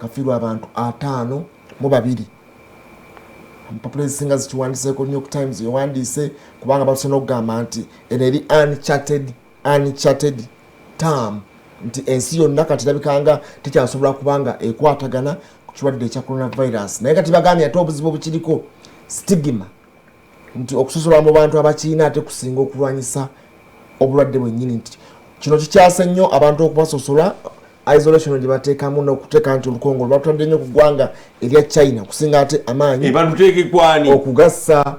Kafiirwa abantu 52. Empapula ezisinga zikiwandiseeko. New York Times ewandiise, kubanga batuse n'okugamba nti eno eri uncharted term, nti ensi yonna kati erabikanga tekyasobola kubanga ekwatagana ku kirwadde ekya coronavirus. Naye kati bagambye ate obuzibu obukiriko stigma, nti okusosolwa mu bantu abakiina ate kusinga okulwanyisa obulwadde bwennyini, nti kino kikyase nnyo abantu okubasosola, isolation gye bateekamu n'okuteeka nti olukongolo batwadde nnyo ku ggwanga erya China kusinga ate amaanyi Batuteeke kwani? Okugassa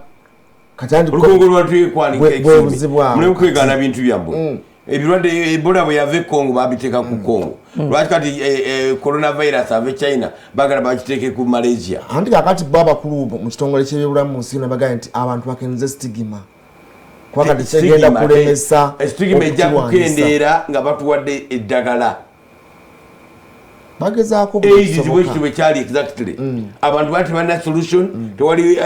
kati anti Olukongolo lwatuteeke kwani? Bwe buzibu awo. Muleme kwegaana bintu byammwe. Ebirwadde, Ebola bwe yava e Congo babiteeka ku Congo. Lwaki kati coronavirus ava e China bagala bakiteeke ku Malaysia? Anti kakati bo abakulu mu kitongole ky'ebyobulamu mu nsi yonna bagambye nti abantu bakenze stigma, kuba kati kyegenda kulemesa Stigma ejja okukirwanyisa. Kukendeera nga batuwadde eddagala. Bagezaako buli AIDS kisoboka. Bwekityo bwe kyali exactly. Abantu bali tebalina solution, tewali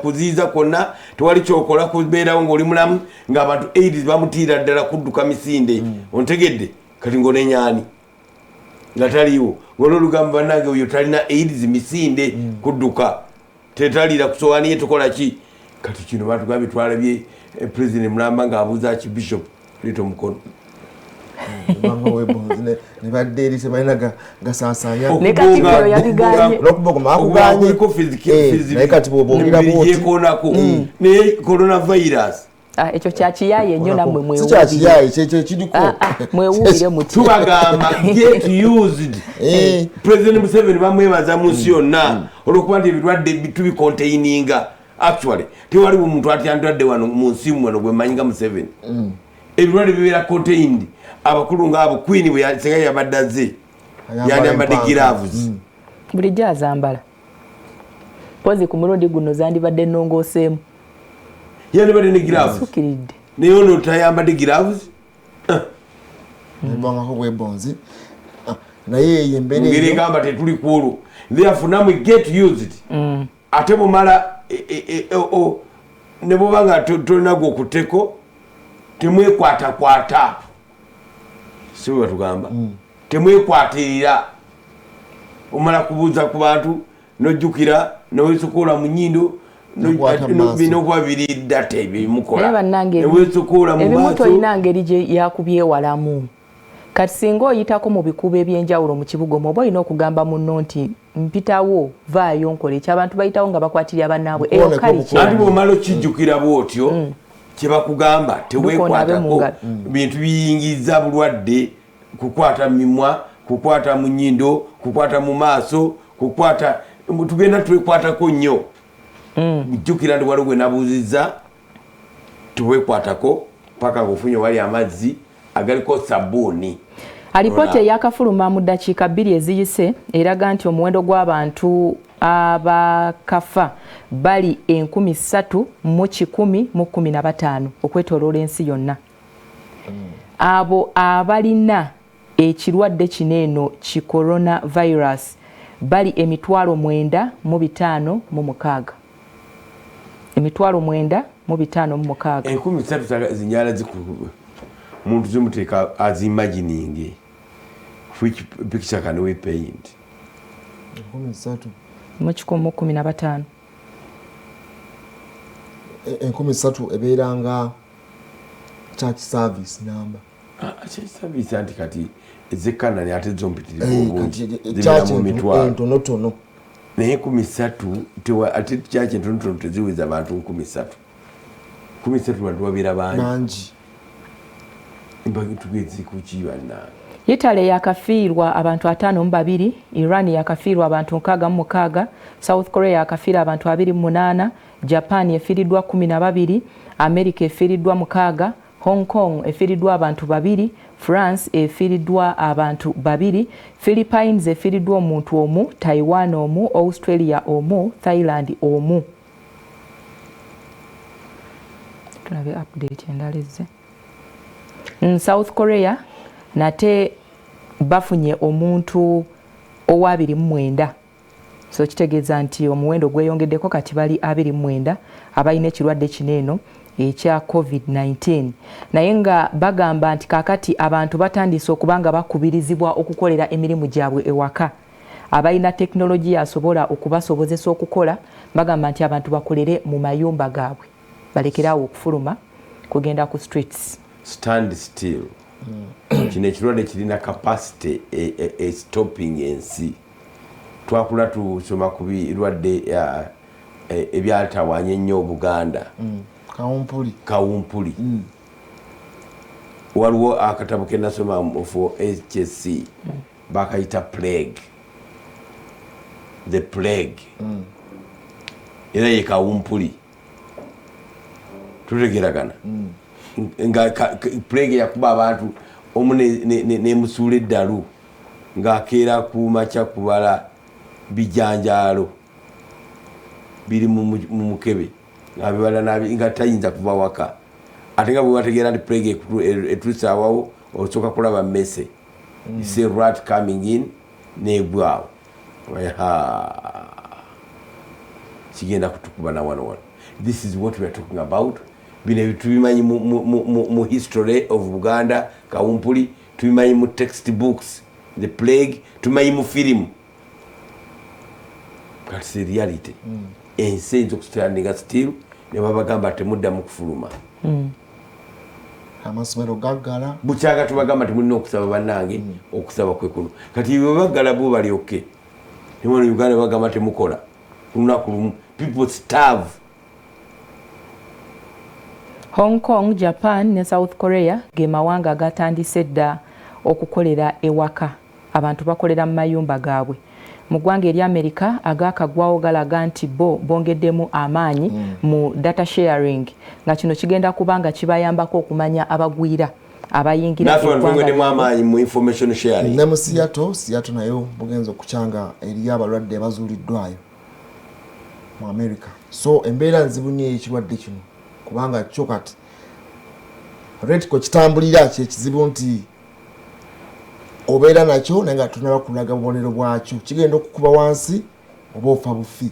kuziyiza kwonna, tewali kyokola kubeerawo ng'oli mulamu, ng'abantu AIDS bamutiira ddala kudduka misinde. Ontegedde? Kati ng'onenyaani nga taliiwo, ng'oli olugamba, "Bannange, oyo talina AIDS, misinde kudduka, tetaliira ku sowaani ye, tukola ki?" Kati kino batugambye, twalabye President Mulamba ng'abuuza ki Bishop, leeta omukono. Kubanga webonzi ne badda eri tebalina gasaasaanya. Ne Katikkiro yabiganye. N'okubogoma bakuganye. Kuliko Naye kati bw'oboogera emibiri bw'oti gyekoonako, naye coronavirus Ah, ekyo kyakiyaye nnyo, nammwe. Si kyakiyaye, kyekyo ekiriko. Ah, ah, mwewuubire muti. Tubagamba get used. President Museveni bamwebaza mu nsi yonna olwokuba nti ebirwadde tubicontaininga. Actually tewaliwo muntu atya ndwadde wano mu nsi wano gwe mmanyi nga Museveni. Ebirwadde bibeera contained. Abakulu ngaabo, Queen bwe singa yabadde azze Ayambala yandiyambadde empanga. gloves. Bulijjo azambala, pozi ku mulundi guno zandibadde ennongooseemu. Yandibadde ne gloves. Sukiridde. Naye ono tayambadde gloves. Nebangako bwebonzi. Ah, naye eyo embeera ngeri eyo egamba tetuli ku olwo. Therefore namwe get used. Ate bumala ne bwoba nga tolina gwokuteko, temwekwatakwata, si bwe batugamba? Temwekwatirira. Omala kubuuza ku bantu, nojjukira nowesukula mu nyindo. Nokwata mu maaso. Binokuba biri data ebyo Naye bimukola bannange, newesukula mu ebimu maaso. tolina ngeri gye yakubyewalamu. Kati singa oyitako mu bikubo ebyenjawulo mu kibuga omwo, oba olina okugamba munno nti mpitawo, vaayo nkola ekyo. Abantu bayitawo nga bakwatirira bannaabwe eyo. Mukooneko. Kali Bukoone. Anti bwomala okijjukira bwotyo, kyebakugamba Lukoona abe mu teweekwatako ngalo. bintu biyingiza bulwadde, kukwata mimwa, kukwata mu nyindo, kukwata mu maaso, kukwata. Tugenda twekwatako nnyo. Jjukira nti waliwo gwe nabuuzizza, teweekwatako paka ngaofunye wali amazzi agaliko sabbuuni. Alipoota eyakafuluma mu ddakiika 2 eziyise eraga nti omuwendo gw'abantu abakafa bali 3115 okwetooloola ensi yonna. Abo abalina ekirwadde kino eno ki coronavirus bali 95,006, 95,006. 3000 zinyala ziku muntu zimuteeka azimagininge. Which picture can we paint? 3000 Mu 115. 3000 ebeera nga church service namba. Service anti kati ezekanani ate zompitirivu obungi. Kati Zibeera church mu mitwalo. Entonotono. Naye 30,000 ate church entonotono teziweza bantu 30,000. 30,000 bantu babeera bangi. Bangi. Tugezi kuki bannange? Italy yakafiirwa abantu 52, Iran yakafiirwa abantu 66, South Korea yakafiirwa abantu 28, Japan efiiriddwa 12, America efiiriddwa mukaaga, Hong Kong efiiriddwa abantu babiri, France efiiriddwa abantu babiri, Philippines efiiriddwa omuntu omu, Taiwan omu, Australia omu, Thailand omu. Tulabe update endala ezze. South Korea nate bafunye omuntu owa 29, so kitegeeza nti omuwendo gweyongeddeko, kati bali 29 abalina ekirwadde kino eno. ekya COVID-19. Naye nga bagamba nti kakati abantu batandise okuba nga bakubirizibwa okukolera emirimu gyabwe ewaka. Abalina tekinologiya asobola okubasobozesa okukola, bagamba nti abantu bakolere mu mayumba gaabwe, balekerawo okufuluma kugenda ku streets. Stand still. Kino ekirwadde kirina capacity e stopping ensi. Twakula tusoma ku birwadde ebyatawaanya ennyo Obuganda. Kawumpuli. Kawumpuli. Waliwo akatabo ke nasoma for HSC, bakayita Plague, the Plague. Era ye kawumpuli, tutegeragana nga plague yakuba abantu omu nemusuula eddalu ng'akeera ku makya kubala bijanjaalo biri mu mukebe ngabibala nga tayinza kuva waka. Ate nga bwebategeera nti plague etuuse awawo, osooka kulaba mmese. You see rat coming in negwawo, kigenda kutukuba na wano wano. This is what we are talking about. Bino tubimanyi mu history of Buganda, kawumpuli tubimanyi mu text books, the plague tubimanyi mu firimu. Kati si reality. Ensi eyinza okustandinga still ne babagamba temuddamu kufuluma. Amasomero gaggala. Bukyaga tubagamba temulina okusaba, bannange. Okusaba kwe kuno. Kati bwe baggala bo balyokke newano Uganda bagamba temukola lunaku lumu, people starve. Hong Kong, Japan ne South Korea ge mawanga agatandise dda okukolera ewaka. Abantu bakolera mu mayumba gaabwe. Mu ggwanga erya Amerika, agakagwawo galaga nti bo bongeddemu amaanyi mu data sharing, nga kino kigenda kuba nga kibayambako okumanya abagwira abayingira. Naffe wano twongeddemu amaanyi mu information sharing. Ne mu Seattle, Seattle nayo bugenza okukyanga eriyo abalwadde abazuuliddwayo mu America. So embeera nzibu nnyo ey'ekirwadde kino, kubanga kyo kati rate kwe kitambulira kyekizibu nti obeera nakyo naye nga tonaba kulaga bubonero bwakyo, kigenda okukuba wansi oba ofa bufi.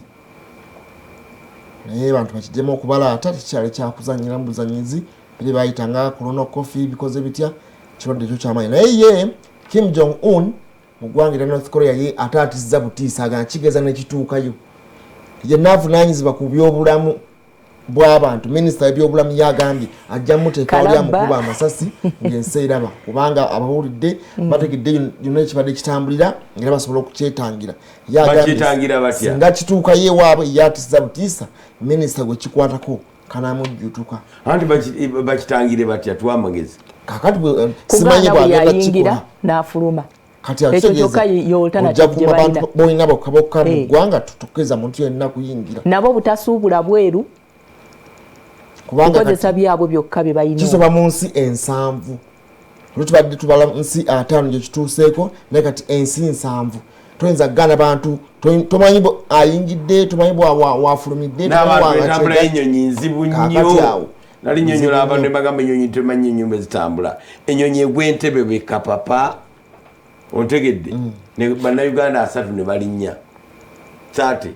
Naye bantu bakijjemu okubalaata, tekikyali kyakuzanyira mu buzanyizi biri bayita nga corona coffee bikoze bitya. Kirwadde ekyo kyamaanyi. Naye ye Kim Jong Un mu ggwanga erya North Korea ye ate atizza butiisa, agamba kigeza nekituukayo. Yenna avunaanyizibwa ku byobulamu bw'abantu, minisita w'ebyobulamu, yagambye ajja muteekawo lyamukuba amasasi ng'ensi eraba, kubanga abawulidde bategedde yonna ekibadde kitambulira era basobola okukyetangira. Bakyetangira batya? Singa kituukayo ewaabwe, ye atisiza butiisa minisita gwe kikwatako kanamujjutuka. Anti bakitangire batya? Tuwa amagezi. Kakati simanyi kugaana bwe bwagenda yayingira kikola n'afuluma. Kati Ekyo kyokka akitegeeza ye alternative ojja gye kuuma balina. bantu bolina bokka bokka mu ggwanga, tukkiriza muntu yenna kuyingira. Nabo butasuubula bweru, kubanga kukozesa kati byabwe byokka bye balina. Kisoba mu nsi 70. Olwo tubadde tubala nsi 50 gye kituuseeko, naye kati ensi 70. Toyinza kugaana bantu, tomanyi ayingidde, tomanyi wafulumidde, tomanyi N'abantu wanga entambula y'ennyonyi nzibu Kaakati nnyo. awo Nali nzibu nyonyola abantu nnyo. ne bagamba ennyonyi, temanyi ennyumba ezitambula, ennyonyi egwa Entebe bwekapapa, ontegedde? Ne Bannayuganda 30 ne balinnya 30,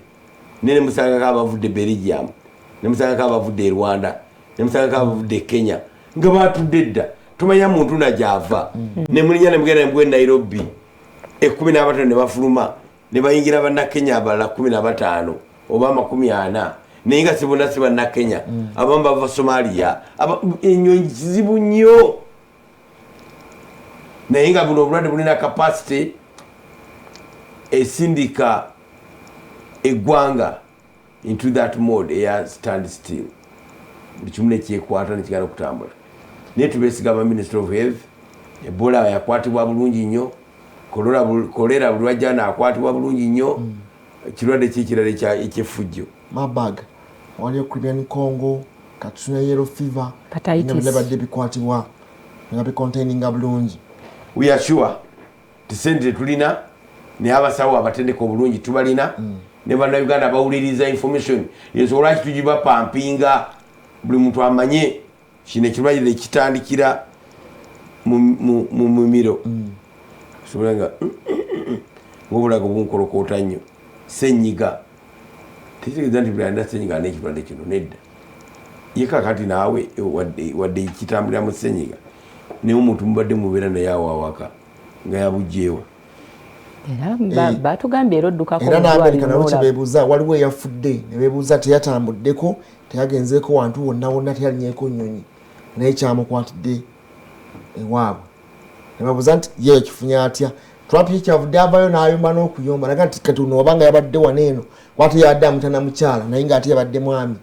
ne nemusangako abavudde Belgium, nemusangako abavudde e Rwanda, nemusangako abavudde e Kenya nga batudde dda, tomanya muntu nagyava. Nemulinya nemugenda nemugwa e Nairobi, 15 ne bafuluma ne bayingira Bannakenya abalala 15 oba 40, naye nga si bonna si Bannakenya, abamu bava Somalia. Ennyonyi kizibu nnyo, naye nga buno obulwadde bulina capacity esindika eggwanga into that mode eya stand still, buli kimu nekyekwata nekigenda okutambula. Naye tubesiga aba Ministry of Health. Ebola yakwatibwa bulungi nnyo, kolera buli lwajja naakwatibwa bulungi nnyo. Kirwadde ki ekirala ekyeffujjo? Marburg, waliyo Crimean Congo, katuna yellow fever. Hepatitis. Nga byonna badde bikwatibwa nga bicontaininga bulungi. We are sure ti sente tetulina, naye abasawo abatendeka obulungi tubalina, ne Bannayuganda bawuliriza information. Ensonga lwaki tugibapampinga, buli muntu amanye kino ekirwadde kitandikira mu mumiro, sobola nga ngaobulago bunkolokoota nnyo, senyiga, tekitegeeza nti buli alina senyiga alina ekirwadde kino, nedda. Ye kakati naawe wadde kitambulira mu ssenyiga, naye omuntu mubadde mubeera naye awo awaka nga yabugyewa. Era batugambye era oddukako. Era n'Amerika nabo kyebeebuuza, waliwo eyafudde ne beebuuza teyatambuddeko, teyagenzeeko wantu wonna wonna, teyalinyeeko nnyonyi, naye kyamukwatidde ewaabwe. Ne babuuza nti ye yakifunye atya? Trump ye kyavudde avayo n'ayomba n'okuyomba naga nti kati ono wabanga yabadde wano eno, kwate yabadde amutana mukyala, naye ng'ate yabadde mwami.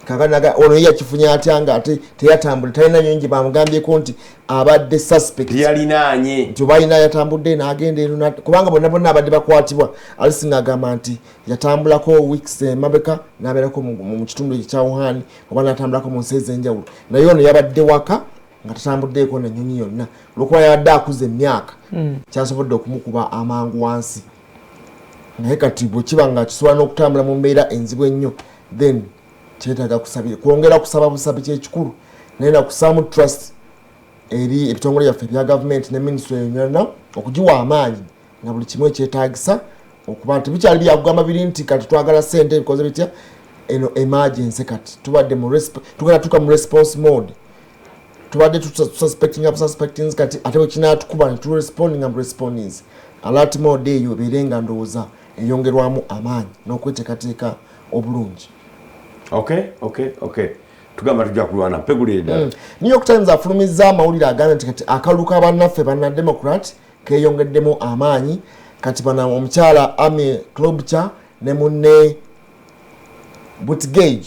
Kakati ono ye yakifunye atya nga ate teyatambula, talina nyonyi gye bamugambyeko nti abadde suspect? Teyalinaanye. Nti oba alina yatambudde n'agenda eno, kubanga bonna bonna abadde bakwatibwa. Alisi ng'agamba nti yatambulako weeks emabeka n'abeerako mu kitundu ekya Wuhan oba n'atambulako mu nsi ez'enjawulo, naye ono yabadde waka nga tatambuddeeko na nnyonyi yonna. Olwokuba yabadde akuza emyaka, kyasobodde okumukuba amangu wansi. Naye kati bwe kiba nga kisobola n'okutambula mu mbeera enzibu ennyo, then kyetaaga kusabire, kwongera kusaba busabi kyekikulu, naye nakusaamu trust eri ebitongole byaffe ebya gavumenti ne ministry yonna okugiwa amaanyi na buli kimu ekyetaagisa, okuba nti bikyali byakugamba biri nti kati twagala sente bikoze bitya. Eno emergency, kati tubadde mu tugenda tuka mu response mode. Tubadde tususpectinga suspectings, kati ate bwe kinaatukuba ne turespondinga mu respondings. Alert mode eyo ebeere nga ndowooza eyongerwamu amaanyi n'okweteekateeka obulungi. Okay, tugamba tujja kulwana mpegulire ddala. New York Times afulumizza amawulire agambye nti kati akalulu ka bannaffe bannademocrat keeyongeddemu amaanyi. Kati bana omukyala Amy Klobuchar ne munne Buttigieg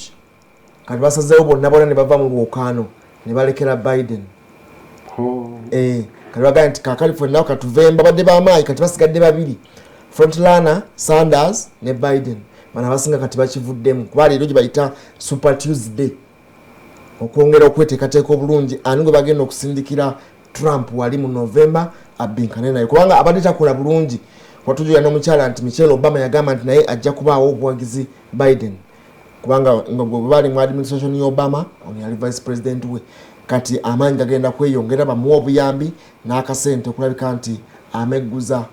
kati basazeewo bonna bonna ne bava mu lwokaano ne balekera Biden. Kati bagambye nti kakali ffenna katuveemu, babadde b'amaanyi, kati basigadde babiri, frontrunner Sanders ne Biden. Bano abasinga kati bakivuddemu, kuba leero gye bayita Super Tuesday okwongera okweteekateeka obulungi ani gwe bagenda okusindikira Trump wali mu November abbinkane naye, kubanga abadde takola bulungi. Watujula n'omukyala nti Michelle Obama yagamba nti naye ajja kubaawo obuwagizi Biden, kubanga nga bwe bali mu administration ya Obama, ono yali vice president we. Kati amaanyi gagenda kweyongera, bamuwa obuyambi n'akasente okulabika nti amegguza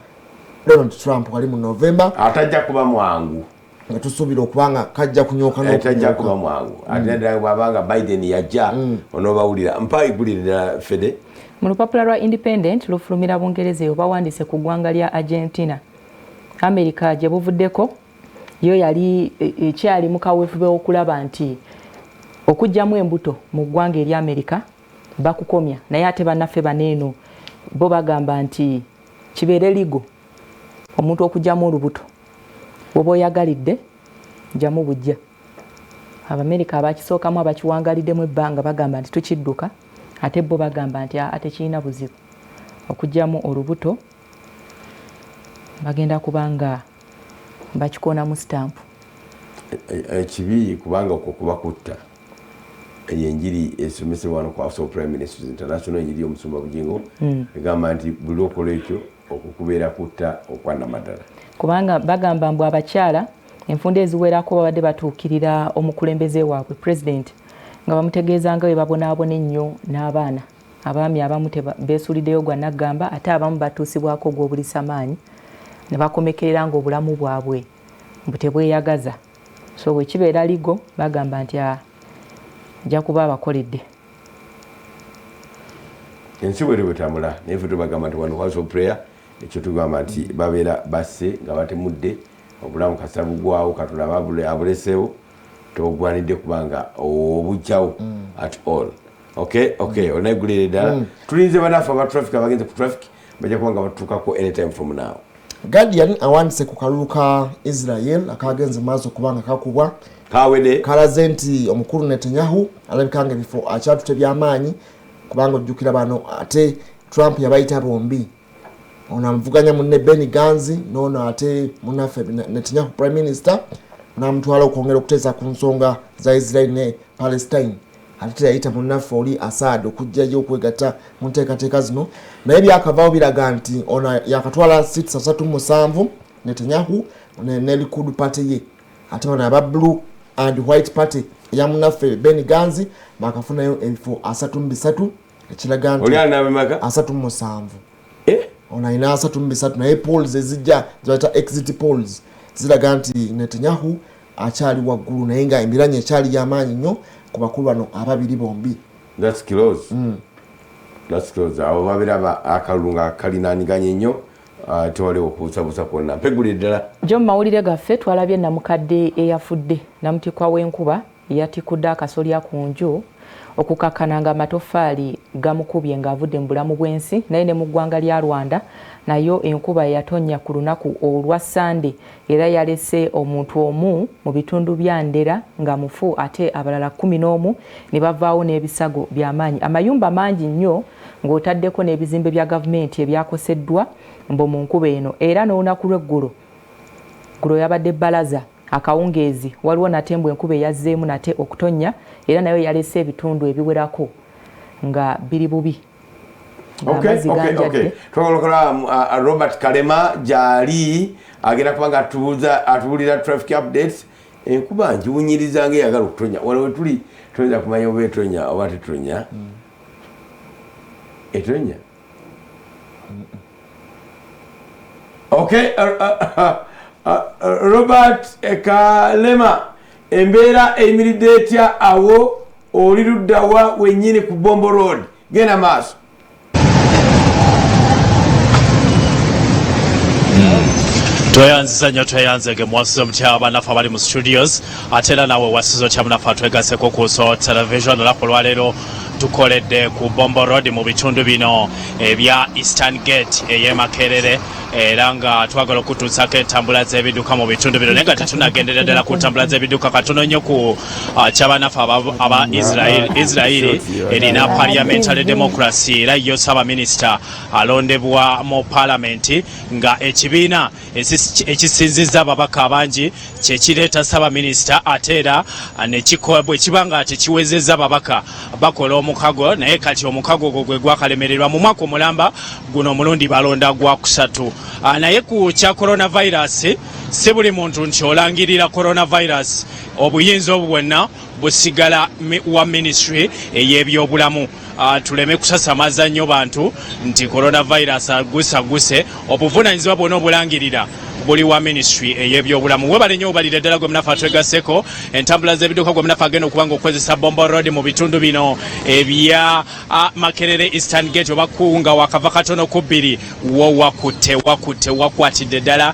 Donald Trump wali mu November. Atajja kuba mwangu. Nga tusuubira okuba nga kajja kunyooka. Tajja n'okunyooka. Kuba mwangu, ate ddala bwabanga Biden yajja onoobawulira. Mpa igulire ddala, Fede. Mu lupapula lwa Independent lufulumira Bungereza eyo, bawandiise ku ggwanga lya Argentina. America gye buvuddeko yo yali ekyali mu kaweefube okulaba nti okuggyamu embuto mu ggwanga erya America bakukomya, naye ate bannaffe baneeno bo bagamba nti kibeere legal omuntu okuggyamu olubuto, bw'oba oyagalidde jjamu bujja. Abamerika abakisookamu abakiwangaliddemu ebbanga bagamba nti tukidduka, ate bo bagamba nti aa, tekirina buzibu okuggyamu olubuto, bagenda kubanga bakikoonamu sitampu. Ekibi kubanga okwo kuba kutta. Eyo enjiri esomesebwa wano ku House of Prime Ministries International, enjiri y'omusumba Bugingo, egamba nti buli lwokola ekyo, okwo kubeera kutta okwannamaddala. Kubanga bagamba mbu abakyala enfunda eziwerako babadde batuukirira omukulembeze waabwe president nga bamutegeeza nga bwe babonaabona ennyo n'abaana. Abaami abamu beesuliddeyo gwa naggamba, ate abamu batuusibwako ogw'obulisamaanyi ne bakomekerera ng'obulamu bwabwe mbu tebweyagaza. So bwe kibeera legal, bagamba nti ajja kuba abakoledde. Ensi bwetyo bwetambula, naye ffe tubagamba nti wano House of Prayer ekyo tugamba nti babeera basse nga batemudde obulamu kasita bugwawo, Katonda aba abuleseewo, togwanidde kubanga obugjawo at all. Okay, onaigulire ddala. Tulinze banaffe aba traffic abagenze ku traffic, bajja kuba nga batuukako anytime from now. Guardian awandise ku kalulu ka Israel akagenze maaso kubanga kakubwa. Kawede. Kalaze nti omukulu Netanyahu alabika nga ebifo akyatute byamaanyi, kubanga ojjukira bano ate Trump yabayita bombi, ono amuvuganya munne Benny Gantz noono ate munaffe Netanyahu prime minister, namutwala okwongera okuteesa ku nsonga za Israel ne Palestine. Ate teyayita munnaffe oli Assad okujjayo okwegatta mu nteekateeka zino. Naye byakavaawo biraga nti ono yakatwala seats 37 Netanyahu ne Likud party ye, ate bano aba Blue and White Party eya munnaffe Benny Gantz bakafunayo ebifo 33, ekiraga Oli nti alina 37. Eh? Ono alina 33, naye polls ezijja zibaita exit polls ziraga nti Netanyahu akyali waggulu, naye nga embiranye ekyali yamaanyi nnyo. ku bakulu bano ababiri bombi. That's close. That's close. Abo babeera akalulu nga kalinaaniganye nnyo, tewaliwo okubuusabuusa kwonna. Mpegulire ddala. Jo mu mawulire gaffe twalabye namukadde eyafudde namutikwa w'enkuba yatikudde akasolya ku nju okukakkana nga amatoffaali gamukubye ng'avudde mu bulamu bw'ensi. Naye ne mu ggwanga lya Rwanda nayo enkuba yatonnya ku lunaku olwa Sande era yalese omuntu omu mu bitundu bya Ndera nga mufu, ate abalala 11 ne bavaawo n'ebisago by'amaanyi. Amayumba mangi nnyo ng'otaddeko n'ebizimbe bya gavumenti ebyakoseddwa mbo mu nkuba eno. Era n'olunaku lw'eggulo ggulo yabadde bbalaza akawungeezi, waliwo nate mbu enkuba eyazzeemu nate okutonnya era nayo yalese ebitundu ebiwerako nga biri bubi. Twagala Robert Kalema gyali agenda kuba nga atubuulira traffic updates. Enkuba ngiwunyiriza nga eyagala okutonya. Wano wetuli toyinza kumanya oba etonya oba tetonya. Etonya. Okay, Robert Kalema, embeera eyimiridde etya awo oli luddawa wennyini ku Bombo Road? Genda maaso. Tweyanziza nnyo, tweyanzege. Mwasuze mutya abannaffe abali mu studios, ate era naawe wasuze otya munaffe atwegaseko ku So Television? Olunaku olwaleero tukoledde ku Bombo Road mu bitundu bino ebya Eastern Gate ey'e Makerere, era nga twagala okutuusaako entambula z'ebidduka mu bitundu bino. Naye nga tetunagenderera ddala ku ntambula z'ebidduka, katono nnyo ku kyabannaffe aba Israel. Israel erina parliamentary democracy, era yo ssaabaminisita alondebwa mu paalamenti, nga ekibiina ekisinzizza ababaka abangi kyekireeta ssaabaminisita. Ate era bwe kiba nga tekiwezezza babaka, bakola omukago. Naye kati omukago ogwo gwe gwakalemererwa mu mwaka omulamba guno, omulundi balonda gwa kusatu. Naye ku kya coronavirus, si buli muntu nti olangirira coronavirus. Obuyinza obwo bwonna busigala wa ministry ey'ebyobulamu. Tuleme kusasamaza nnyo bantu nti coronavirus agusaguse. Obuvunanyizibwa bwonna obulangirira buli wa ministry ey'ebyobulamu. Webale nnyo, obalire ddala gwe munafe atwegaseko. Entambula z'ebidduka, gwe munafe agenda okuba nga okukozesa Bombo Road mu bitundu bino ebya Makerere Eastern Gate, oba kunga wakava katono ku bbiri, wo wakutte wakutte wakwatidde ddala.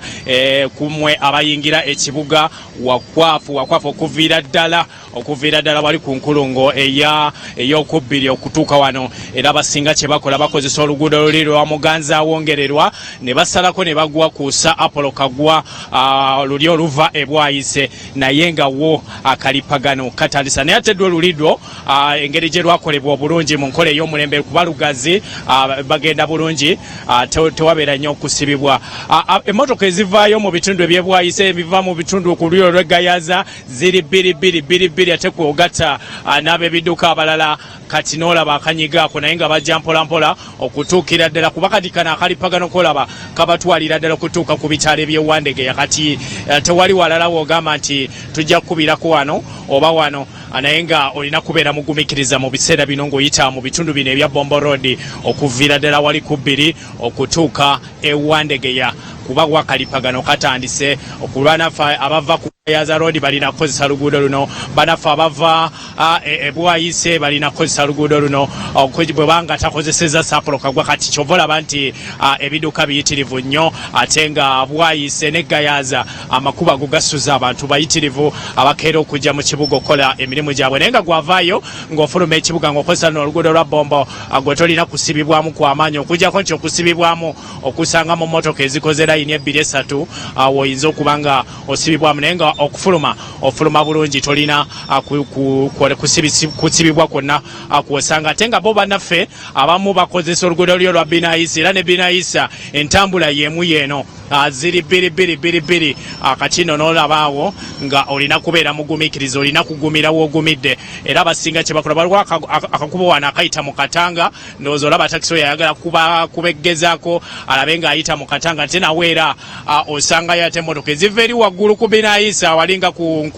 Kumwe abayingira ekibuga wakwafu wakwafu okuviira ddala wali ku nkulungo eya ey'okubbiri okutuuka wano. Era abasinga kye bakola, bakozesa oluguudo luli lwa Muganza awongererwa ne basalako ne bagwa ku Sir Apollo Kagwa, luli oluva ebwayise. Naye nga wo akalipagano katandisa. Naye ate ddwe lulidwo, engeri gye lwakolebwa obulungi mu nkola ey'omulembe, kuba lugazi, bagenda bulungi, tewabeera nnyo okusibibwa. Emmotoka ezivaayo mu bitundu ebyebwayise, ebiva mu bitundu ku lulyo olw'egayaza, ziri bbiri bbiri bbiri bbiri, ate kwogatta n'ab'ebidduka abalala. Kati n'olaba akanyiga ako, naye nga bajja mpolampola okutuukira ddala, kuba kati kano akalipagano kolaba kabatwalira ddala okutuuka ku bitaala eby'ewandegeya. Kati tewali walala w'ogamba nti tujja kukubirako wano oba wano. Naye nga olina kubeera mugumikiriza mu biseera bino ng'oyita mu bitundu bino ebya Bombo Road okuviira ddala wali ku bbiri okutuuka ewandegeya, kuba wakalipagano katandise. Okulwanaffe abava ku Yaza Road balina kukozesa luguudo luno, banaffe abava ebwayise balina kukozesa luguudo luno, bwebanga takozeseza Sir Apollo Kagwa. Kati kyova olaba nti ebidduka biyitirivu nnyo, ate nga bwayise ne Gayaza amakubo ago gasuza abantu bayitirivu abakeera okujja mu kibuga okukola emirimu gyabwe. Naye nga gwavaayo ng'ofuluma ekibuga ng'okozesa luno oluguudo lwa Bombo, gwe tolina kusibibwamu kwamaanyi, okujjako nti okusibibwamu okusanga mu mmotoka ezikoze layini ebbiri esatu, awo oyinza okuba nga osibibwamu. Naye nga okufuluma ofuluma bulungi, tolina kusibibwa kwonna kwosanga. Ate nga bo bannaffe abamu bakozesa oluguudo lulyo lwa Binaisa, era ne Binaisa entambula y'emu yeeno, ziri bbiri bbiri bbiri bbiri. Kati nno n'olabaawo nga olina kubeera mugumiikiriza, olina kugumira w'ogumidde. Era abasinga kye bakola, waliwo akakubo wano akayita mu Katanga. Ndowooza olaba takisi oyo ayagala kubeggezaako alabe ng'ayita mu Katanga, nte nawe era osangayo ate emmotoka eziva eri waggulu ku Binaisa walinga ku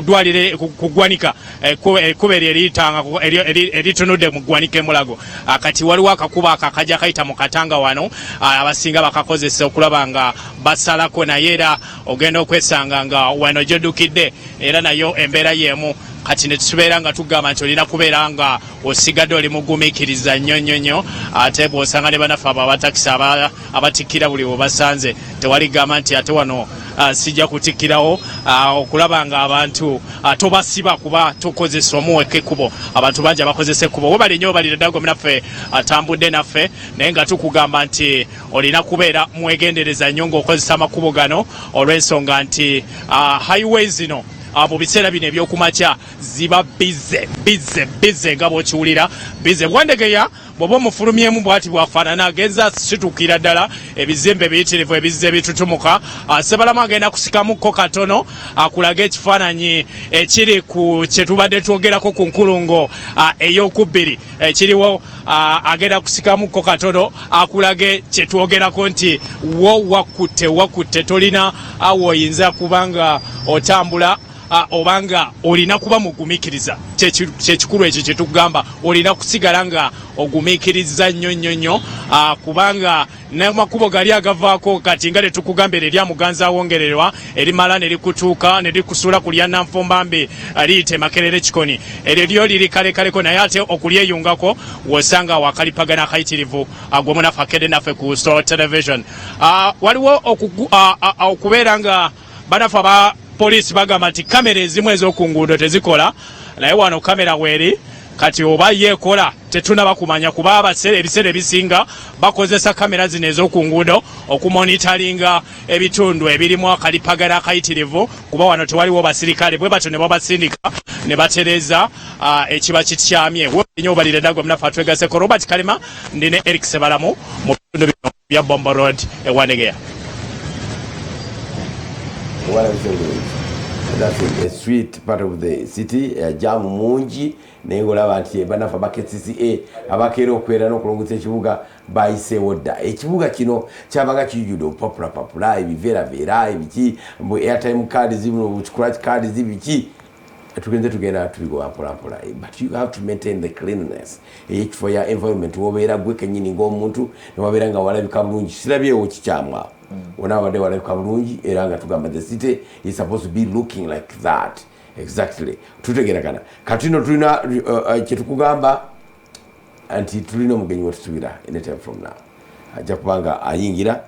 ddwaliro, ku ggwanika, ekkubo eryo eriyitanga eritunudde mu ggwanika emulago. Kati waliwo akakubo ako akajja kayita mu Katanga wano, abasinga bakakozesa okulaba nga basalako. Naye era ogenda okwesanga nga wano gyoddukidde era nayo embeera y'emu. Kati ne tubeera nga tugamba nti olina kubeera nga osigadde oli mugumiikiriza nnyo nnyo nnyo. Ate bw'osanga ne banaffe abo abatakisi abatikkira buli webasanze, tewali gamba nti ate wano sijja kutikkirawo, okulaba nga abantu tobasiba kuba tokozesa omuweka ekkubo. Abantu bangi abakozesa ekkubo. Webali nnyo, webalire ddala gwe munaffe atambudde naffe, naye nga tukugamba nti olina kubeera mwegendereza nnyo ng'okozesa amakubo gano, olw'ensonga nti highway zino mu biseera bino ebyokumakya ziba busy, busy, busy nga bw'okiwulira busy. Bwandegeya bw'oba omufulumyemu bw'ati bwafaanana, agenza situkira ddala ebizimbe biyitirivu ebizze bitutumuka. Sebalamu agenda kusikamukko katono akulaga ekifaananyi ekiri ku kye tubadde twogerako ku nkulungo ey'okubbiri ekiriwo. Agenda kusikamukko katono akulage kye twogerako nti wo wakutte wakutte, tolina awo oyinza kubanga otambula, obanga olina kuba mugumiikiriza. Kyekikulu ekyo kyetugamba, olina kusigala nga ogumiikiriza nnyo nnyo nnyo, kubanga n'amakubo gali agavaako kati nga tetukugambira erya Muganza awongererwa erimala ne likutuuka ne likusuula ku lya Nanfumbambi, liyita Makerere Kikoni, eryo lyo liri kalekaleko, naye ate okulyeyungako wosanga wakalipagana akayitirivu. Gwe munafu akedde naffe ku Star Television, waliwo okubeera nga banafu aba poliisi bagamba nti kamera ezimu ez'oku nguudo tezikola, naye wano kamera weeri. Kati oba yeekola tetunaba kumanya, kuba ebiseera ebisinga bakozesa kamera zino ez'oku nguudo okumonitaringa ebitundu ebirimu akalipagala akayitirivu, kuba wano tewaliwo basirikale bwe batyo ne babasindika ne batereeza ekiba kityamye. Nyo obalire ddala gwe munafu atwegaseko. Robert Kalema, ndi ne Eric Sebalamu mu bitundu bino bya Bombo Road e Wandegeya. Walabise bulungi. That's a sweet part of the city. Jam mungi, naye ngaolaba nti banafe aba KCCA abakeera okwera n'okulongoosa ekibuga bayiseewo dda. Ekibuga kino kyabanga kijjudde obupapulapapula, ebiveeraveera, ebiki, mbu airtime cards, scratch cards, biki. Tugenze tugenda tubigoba mpolampola, but you have to maintain the cleanliness eyekifo ya environment wobeera gwe kenyini ng'omuntu, newabeera nga walabika bulungi. Sirabyewo kikyamu awo wona, wabadde walabika bulungi, era nga tugamba the city is supposed to be looking like that exactly. Tutegeeragana. Kati no tulina kyetukugamba nti tulina omugenyi wetusubira anytime from now ajja kubanga ayingira,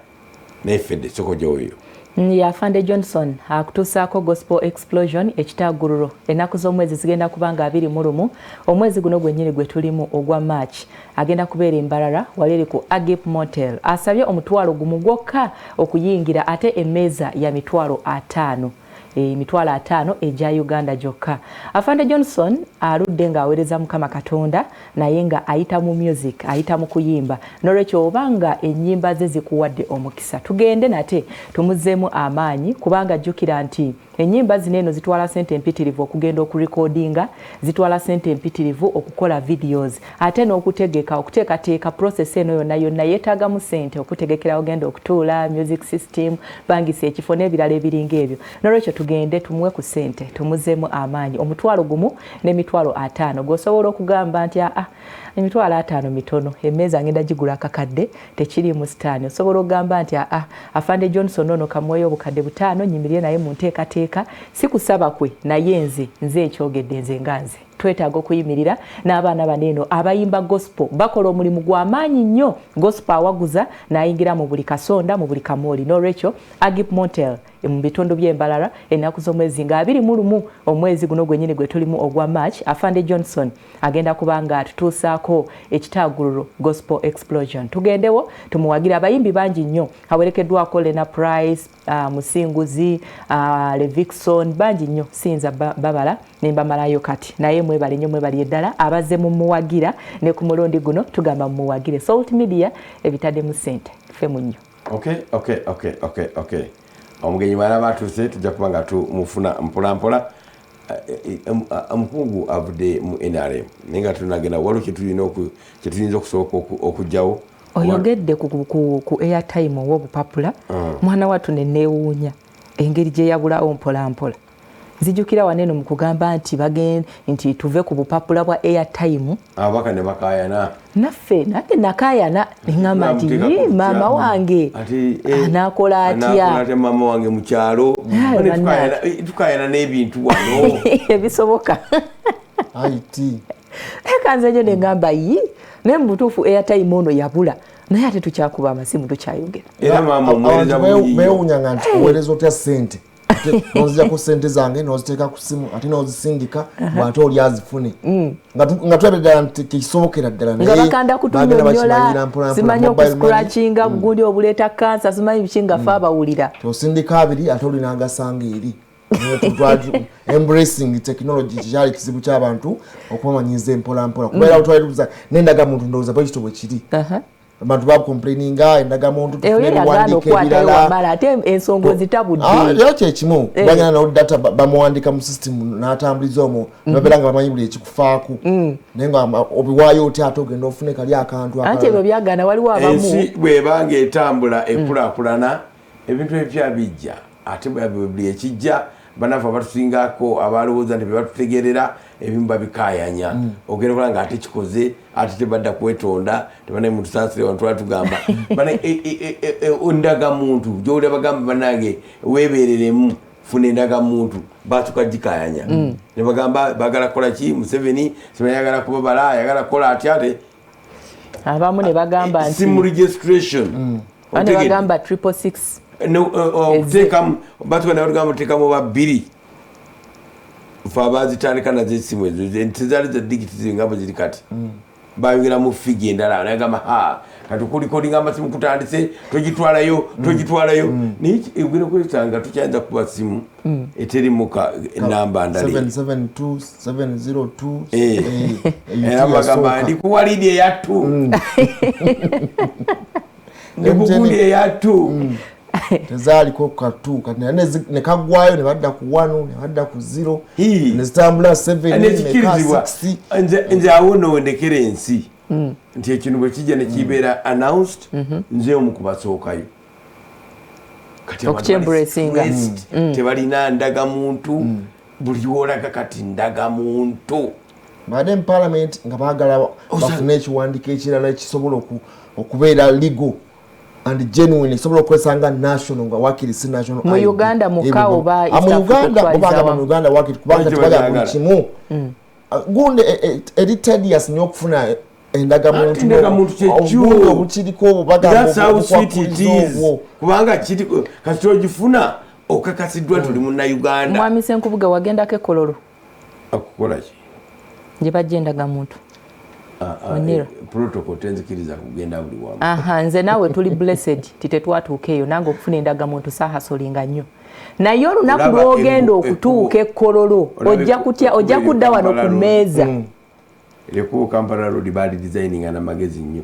naye fedde soko gyoyo. Ya Afande Johnson akutuusaako Gospel Explosion ekitaagululo. Ennaku z'omwezi zigenda kuba nga 21 omwezi guno gwennyini gwe tulimu ogwa March. Agenda kubeera Embalala wali eri ku Agip Motel. Asabye 10,000 gwokka okuyingira, ate emmeeza ya 50,000, 50,000 egya Uganda gyokka. Afande Johnson aludde ng'aweereza Mukama Katonda, naye nga ayita mu music, ayita mu kuyimba. Nolwekyo oba nga ennyimba ze zikuwadde omukisa, tugende nate tumuzzeemu amaanyi, kubanga jjukira nti ennyimba zino eno zitwala sente empitirivu okugenda okurekodinga, zitwala sente empitirivu okukola videos, ate n'okutegeka, okuteekateeka. Process eno yonna yonna yeetaagamu sente, okutegekera ogenda okutuula, music system, bangisa ekifo n'ebirala ebiringa ebyo. Nolwekyo tugende tumuwe ku sente, tumuzzeemu amaanyi. 10,000 n'50,000 gw'osobola okugamba nti aa, 50,000 mitono, emmeeza ngenda gigula akakadde, tekiriimu sitaani. Osobola okugamba nti aa, Afande Johnson ono kamuweyo 5,000 nyimirire naye mu nteekateeka. Si kusaba kwe, naye nze nkyogedde, nze nga nze twetaaga okuyimirira n'abaana bano eno abayimba gospel. Bakola omulimu gw'amaanyi nnyo. Gospel awaguza n'ayingira mu buli kasonda, mu buli kamooli. N'olwekyo Agip Motel mu bitundu by'Embalala, ennaku z'omwezi nga 21 omwezi guno gwennyini gwe tulimu ogwa March, Afande Johnson agenda kuba nga atutuusaako ekitaagululo Gospel Explosion. Tugendewo tumuwagire. Abayimbi bangi nnyo awerekeddwako, Lena Price, Musinguzi, Levixon, bangi nnyo, siyinza babala nembamalayo kati, naye mwebale nnyo, mwebali eddala abazze mumuwagira. Ne ku mulundi guno tugamba mumuwagire. Salt Media ebitaddemu ssente, ffe mu nnyo. Okay, omugenyi bwalaba atuuse tujja kuba nga tumufuna mpola mpola. Omukungu avudde mu NRM, naye nga tunagenda waliwo kyetulina okusooka okugjawo. Oyogedde ku airtime ow'obupapula. Mwana wattu neneewuunya engeri gye yabulawo mpola mpola. Nzijukira waneno mu kugamba nti bagenda nti tuve ku bupapula bwa airtime, Ababaka ne bakayana. Naffe nange nakayana, neŋŋamba nti, Bamuteekako "Yii, kutya. maama wange Ati, anaakola anaakola atya?" atya maama wange mu kyalo? Aye, Bane bannange. tukayana n'ebintu wano. Ebisoboka. It Eka nze nyo neŋŋamba, yi, naye mu butuufu airtime ono yabula, naye ate tukyakuba amasimu, tukyayogera. Era maama omuweereza Abantu bulungi nnyo. beewuunyanga nti oweereza otya ssente? Ate nozijjako ssente zange, noziteeka ku simu, ate nozisindika, bw'ate oli azifune. Nga tulabye ddala nti tekisobokera ddala, Nga naye bakanda bagenda kutunyonyola, bakimanyira mpola mpola. simanyi Mobile money, okuscratchinga gundi obuleeta kansa, simanyi biki, nga fe abawulira. Osindika abiri, ate oli n'agasanga eri. Embracing technology kikyali kizibu ky'abantu okubamanyiza empola mpola, kubeera twali tubuza n'endagamuntu, ndowooza bwe kityo bwe kiri. Abantu bacomplaininga endagamuntu, Eyo tufune ye yagaana ebiwandiiko okukwatayo ebirala. wamala, ate ensonga ozitabudde. Ah, era kyekimu. Eh. Bagenda nawo data, bamuwandika mu system n'atambuliza omwo, nebabeera nga bamanyi buli ekikufaako, naye nga obiwaayo otya ate ogenda ofune kali akantu Anti ebyo akalala? byagaana, waliwo abamu. Ensi bw'ebanga etambula ekulaakulana, ebintu ebipya bijja, ate buli ekijja banafe abatusingako abalowooza nti bebatutegerera ebimu babikayanya. Ogenda kulaba nga ate kikoze, ate tebadda kwetonda, tebanaye mutusaasire. Wantu twatugamba endagamuntu gyowulira bagamba, banange webereremu, funa endagamuntu, batuka gikayanya nebagamba bagala kukola ki? Museveni simanyi ayagala kubabala, ayagala kukola atya ate? Abamu ne bagamba nti Simu registration. Abamu ne Otegedde? bagamba 666. No, okuteekamu batuka nabatugamba oteekamu oba bbiri. Fe abazitandika nazo esimu ezo tezaali za digit nga bwe ziri kati, bayongeramu figure endala, nagamba, ha, kati okurecordinga amasimu kutandise, togitwalayo, togitwalayo. Naye ogenda kwesanga tukyayinza kuba simu eterimuka namba ndala. 772 702. Eh. Eh, Era bagamba yasooka. ndi kuwalidi eyattu, ndi kugundi eyattu. Tezaaliko katu kati, naye ne kaggwayo, ne badda ku 1, ne badda ku 0, Hii. ne zitambula 7 neka Nekikirizibwa. 6. Nze awo nno wendekera ensi nti ekintu bwe kijja nekibeera announced, nze omu kubasookayo. Kati abantu bali Okukyembracinga. stressed, tebalina ndagamuntu, buli wolaga kati ndagamuntu. Badde mu parliament nga baagala bafune ekiwandiiko ekirala ekisobola okubeera legal and genuine, ekisobola okukozesa nga national, nga wakiri si national Mu ID. Uganda mukka Ebyo oba Ah, East mu Africa Uganda okutwaliza bo bagamba awamu? mu Uganda wakiri, kubanga Lwaki tebagala buli bagyagala? kimu. Ah, gundi eri tedious nnyo okufuna endagamuntu. Ate endagamuntu kyekyo. Obugundi obukiriko obwo bagamba That's how sweet it obukwakkuliza is. obwo. Kubanga kiri kasita ogifuna, okakasiddwa nti oli Munnayuganda. Mwami Senkubuge, wagendako ekololo? Akukola ki? Gye bajja endagamuntu. Ah, ah, Oniro. Protocol tenzikiriza kugenda buli wamu. Aha, nze naawe tuli blessed ti tetwatuuka eyo. Nange okufuna endagamuntu saahasolinga nnyo, naye olunaku Olaba lw'ogenda okutuuka ekkololo, olaba ojja kutya, ojja ekkubo kudda wano ku Kampala Road. mmeeza. Erekubo Kampala Road baali designinga namagezi nnyo.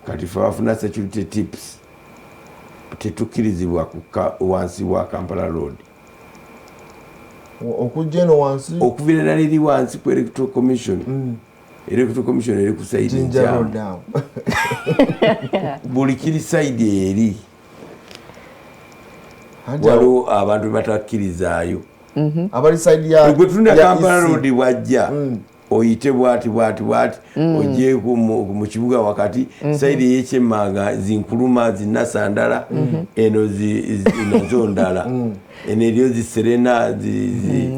Kati fe bafuna security tips, tetukkirizibwa kukka wansi wa Kampala Road. Okujja eno wansi? Okuviira ddala eri wansi ku Electoral Commission. Electoral Commission eri ku side Jinja nkyamu. Road awo. Buli kiri side eri Anti awo waliwo abantu bebatakkirizaayo. Abali side ya Gwe tunda ya Kampala EC. Road bwajja, oyite bwati bwati bwati, ojje mu kibuga wakati, side eyekyemmanga zinkuluma zinasandala, eno nazo ndala, eno eriyo ziserena.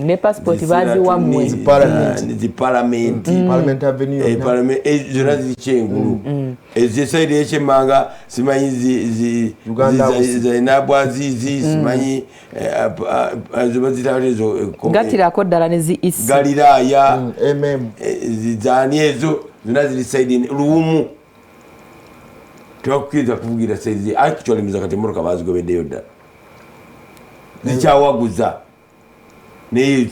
Ne passport baziwa mmwe. Zipalamenti. Zipalamenti. Parliament Avenue Eh, yonna. Parliament, zonna ziri kyengulu. Ezo side ekyemmanga simanyi Uganda House. Zainabwazizi, simanyi zibazita ezo Gatirako ddala ne zi isi. Galiraaya. Mm. Zaani ezo zonna ziri side luwumu, tebakukkiriza kuvugira side. Actually miza kati emotoka bazigobeddeyo ddala, zikyawaguza, naye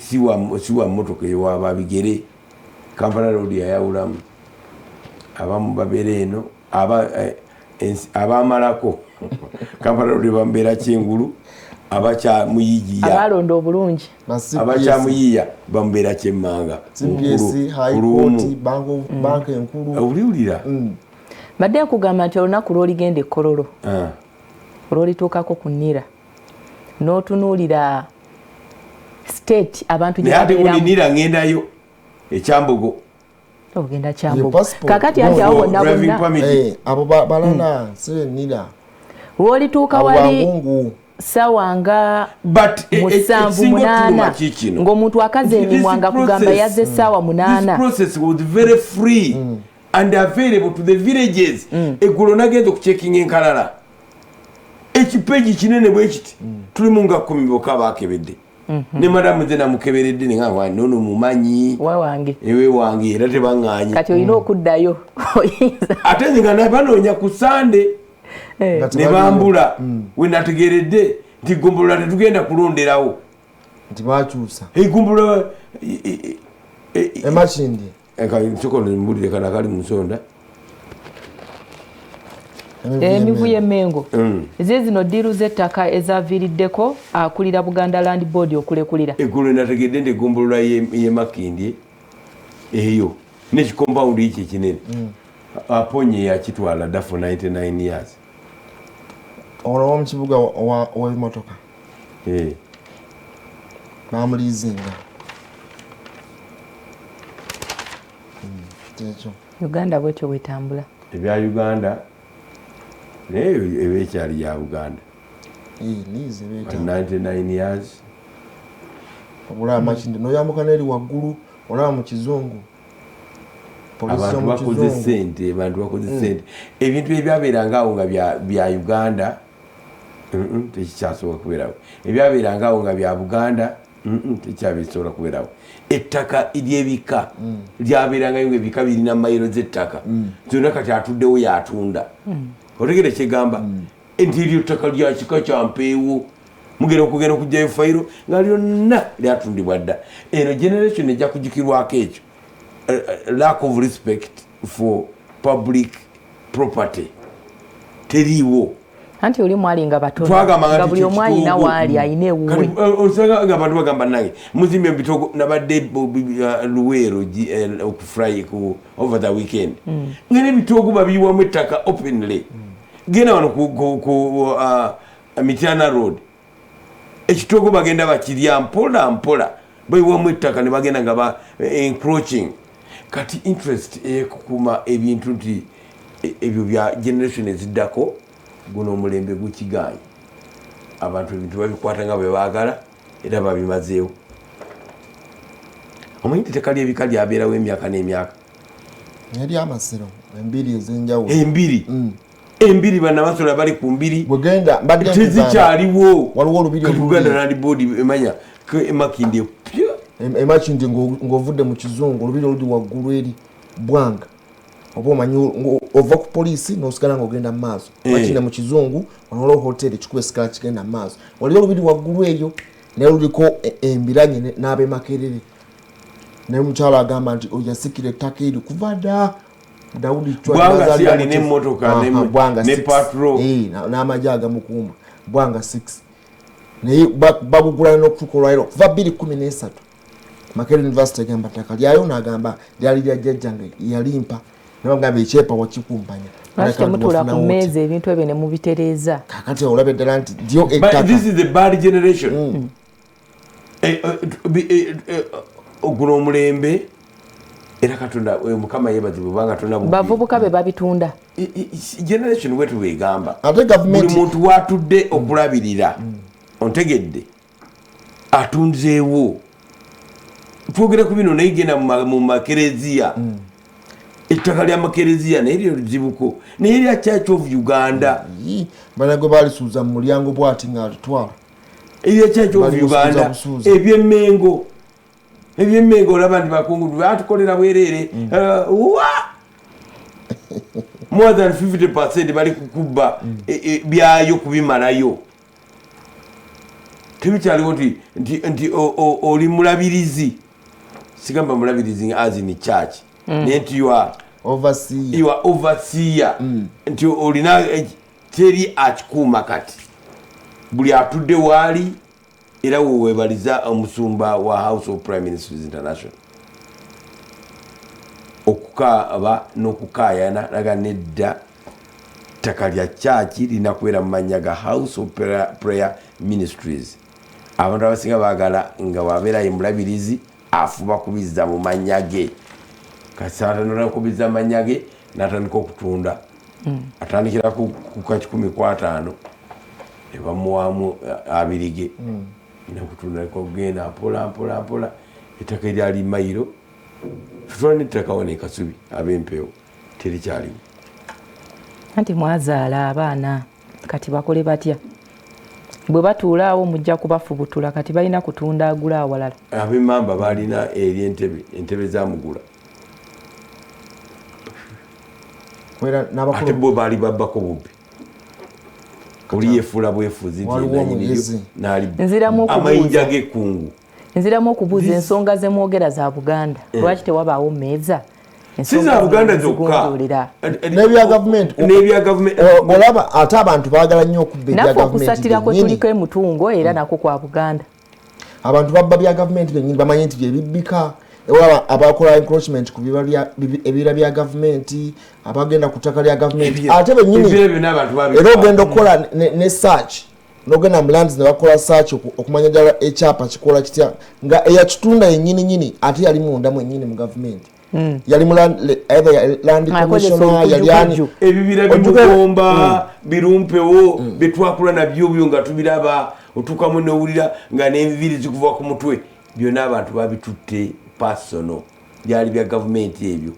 siwa motoka ewaba bigere. Kampala Road yayawulamu abamu babeera eno, abamalako Kampala Road bamubeera kyengulu, abakyamuyigiya Abalonda obulungi. Abakyamuyiya bamubeera kyemmanga. CPS, High Court, Bank Enkulu. Obuliwulira. Badde nkugamba nti olunaku lw'oligenda ekkololo, olwolituukako ku nnira n'otunuulira State abantu gye babeeramu. Naye ate ekyambogo ogenda Kyambogo kakati anti awo bonna bonna abo balala sirenira lwolituuka wali sawa nga 7, 8 ng'omuntu akaza emimwa nga kugamba yazze essaawa 8. This process was very free and available to the villages. Eggulo nagenza okucheckinga enkalala, ekipeji kinene bwe kiti, tulimu nga 10 bokka bakebedde. Ne madamu nze namukeberedde neŋamba nono mumanyi wange ewe wange era tebaŋŋaanye. Kati olina okuddayo. Ate nze nga banoonya ku Sande ne bambula. We nategeredde nti gombolola tetugenda kulonderawo. Nti bakyusa. Egombolola Emakindi. Mbulire kana kali mu nsonda. Emivuyo emmengo ze zino, deal z'ettaka ezaviiriddeko akulira Buganda Land Board okulekulira. Eggulo nategedde nti egombolola y'emakindi eyo nekikompawundi ekyo ekinene, Aponye yakitwala dda for 99 years. Ono womukibuga ow'ebimotoka bamuliizinga kyekyo. Uganda bwetyo bwetambula. Ebya Uganda naye eba ekyali ya Buganda. Liizi But 99 years. Olaba Makindi noyambuka neri waggulu, olaba mu kizungu polisi. Abantu bakoze y'omu kizungu. Sente, abantu bakoze sente. Ebintu ebyabeeranga awo nga bya Uganda, tekikyasobola kubeerawo. Ebyabeeranga awo nga bya Buganda, tekyabisobola kubeerawo. Ettaka ly'ebika lyabeerangayo nga ebika birina mayiro z'ettaka zonna, kati atuddewo yatunda. Otegere kyegamba nti eryo ttaka lya kika kya Mpeewo, mugenda okugenda okugjayo fayiro nga lyonna lyatundibwa dda. Eno generation ejja kujukirwako ekyo, lack of respect for public property teriiwo. Anti oli mwali nga batono Twagamba nga buli omu alina waali alina ewuwe. Osanga nga abantu bagamba nange muzimbe ebitogo. Nabadde Luweero okufry ku over the weekend, nga n'ebitoogo babiyiwamu ettaka openly. Genda wano ku Mityana Road, ekitoogo bagenda bakirya mpola mpola, bayiwamu ettaka ne bagenda nga ba encroaching. Kati interest eyekukuma ebintu nti ebyo bya generation eziddako, guno omulembe gukiganye. Abantu ebintu babikwata nga bwe baagala era babimazeewo. Omanyi nti ettaka lyebika lyabeerawo emyaka n'emyaka. Eri amasiro, embiri ez'enjawulo. Embiri, embiri, bannamasolo bali ku mbiri. Bwegenda mbadde nkugamba, Tezikyaliwo. Waliwo olubiri Kati oluli Buganda Land Board emanya Emakindi pya. Emakindi ng'ovudde mu kizungu, olubiri oluli waggulu eri Bwanga, oba omanyi ova ku poliisi n'osigala ng'ogenda mu maaso. Makindi mu kizungu wano waliwo hoteri ekikuba esigala kigenda mu maaso, waliwo olubiri waggulu eyo naye luliko embiranye n'ab'emakerere. Naye omukyalo agamba nti oyo yasikira ettaka eryo kuva dda Dawudi Chwa. Bwanga si yazaalira alina mu emmotoka Aha, Bwanga ne 6. patrol. N'amagye agamukuuma, Bwanga 6, naye bagugulana n'okutuuka olwaliro kuva 2013. Makerere University egamba ttaka lyayo, n'agamba lyali lya jjajjange yalimpa, nabagamba ekyepa wakikumpanya. Lwaki temutula ku mmeeza ebintu ebyo ne mubitereeza? Kakati olaba eddala nti dyo But ettaka. this is the bad generation. Guno omulembe era Katonda, Mukama yeebazibwe kubanga tonna Bavubuka be babitunda. Generation wetu bwegamba Ate buli gavumenti muntu watudde okulabirira, ontegedde, atunzeewo. Twogera ku bino naye genda mu makereziya, ettaka lya makereziya naye lyo lizibuko, naye lya Church of Uganda. Yii, bana gwe balisuuza mu mulyango bwati ng'alitwala. Erya Church of Bali busuuza Uganda. busuuza. Ebyemmengo, ebyemmengo olaba nti bakungu batukolera bwereere. Wa more than 50 bali kukubba byayo kubimalayo. Tebikyaliwo nti oli mulabirizi, sigamba mulabirizi as in church, naye nti you are Overseer. You are overseer, nti olina teri akikuuma. Kati buli atudde waali era wewebaliza omusumba wa House of Prime Ministries International okukaaba n'okukayana naga nedda, ttaka lya kyaki lirina kubeera mu mannya ga House of Prayer Ministries. Abantu abasinga baagala nga wabeera ye mulabirizi afuba kubizza mu mannya ge. Kasatandika kubizza mannya ge n'atandika okutunda. Atandikira ku ka 15 ne bamuwaamu 2 ge. Nekutunda kugenda mpola mpola mpola ettaka eryali mayiro tutwala n'ettaka wano e Kasubi ab'empeewo terikyalimu. Anti mwazaala abaana kati bakole batya? Bwe batuula awo mujja kubafubutula, kati balina kutunda agula awalala. Ab'emmamba balina eri entebe, entebe zamugula. Ate bo baali babbako bubbi. Oli yefuula bwefuzi nti amayinja g'ekkungu. Nziramu okubuuza ensonga ze mwogera za Buganda. Lwaki tewabaawo mmeeza? Si za Buganda zokka. N'ebya gavumenti. N'ebya gavumenti. Olaba ate abantu baagala nnyo okubba ebya Naffe gavumenti okusattira kwe bennyini. tuliko emutungo era nakwo kwa Buganda. Abantu babba bya gavumenti bennyini, bamanyi nti bye bibbika. Olaba abakola encroachment ku ebibira bya gavumenti, abagenda ku ttaka lya gavumenti. Ate bennyini Ebibira byonna abantu babibba. era ogenda okukola ne search, n'ogenda mu lands ne bakola search okumanya ddala ekyapa kikola kitya, nga eyakitunda yennyini nnyini ate yali munda mwennyini mu gavumenti. Yali mu either ya land Akozesa commissioner, yali ani. olukujjukujju. Ebibira Ojjukira- bimugomba, birumpewo, bye twakula nabyo byo nga tubiraba, otuukamu n'owulira nga n'enviiri zikuva ku mutwe. Byonna abantu babitutte personal, byali bya gavumenti ebyo,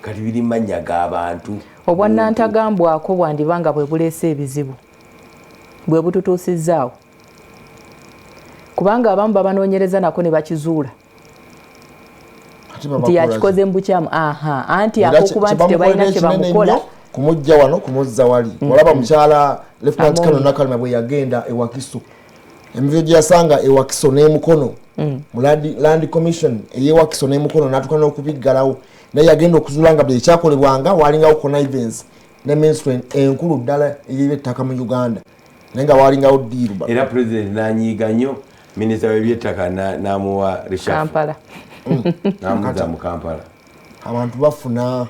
kati biri mannya g'abantu. Obwannantagambwako bwandiba nga bwe buleese ebizibu, bwe bututuusizzaawo, kubanga abamu babanoonyereza nako ne bakizuula Ate nti babakola yakikoze mu bukyamu. Aha, anti Era akokuba nti kye tebalina bamukolera kye ekinene bamukola. ennyo, kumujja wano kumuzza wali. Olaba mukyala Lieutenant Amongi. Colonel Nakalema bwe yagenda e Wakiso, emivuyo gye yasanga e Wakiso n'emukono mu Land Commission ey'e Wakiso n'emukono, n'atuuka n'okubiggalawo. Naye yagenda okuzuula nga buli ekyakolebwanga walingawo connivance ne ministry enkulu ddala ey'ebyettaka mu Uganda, naye nga walingawo ddiiru. Era President n'anyiiga nnyo, minisita w'ebyettaka n'amuwa reshuffle. Kampala. N'amuzza mu Kampala. Abantu bafuna.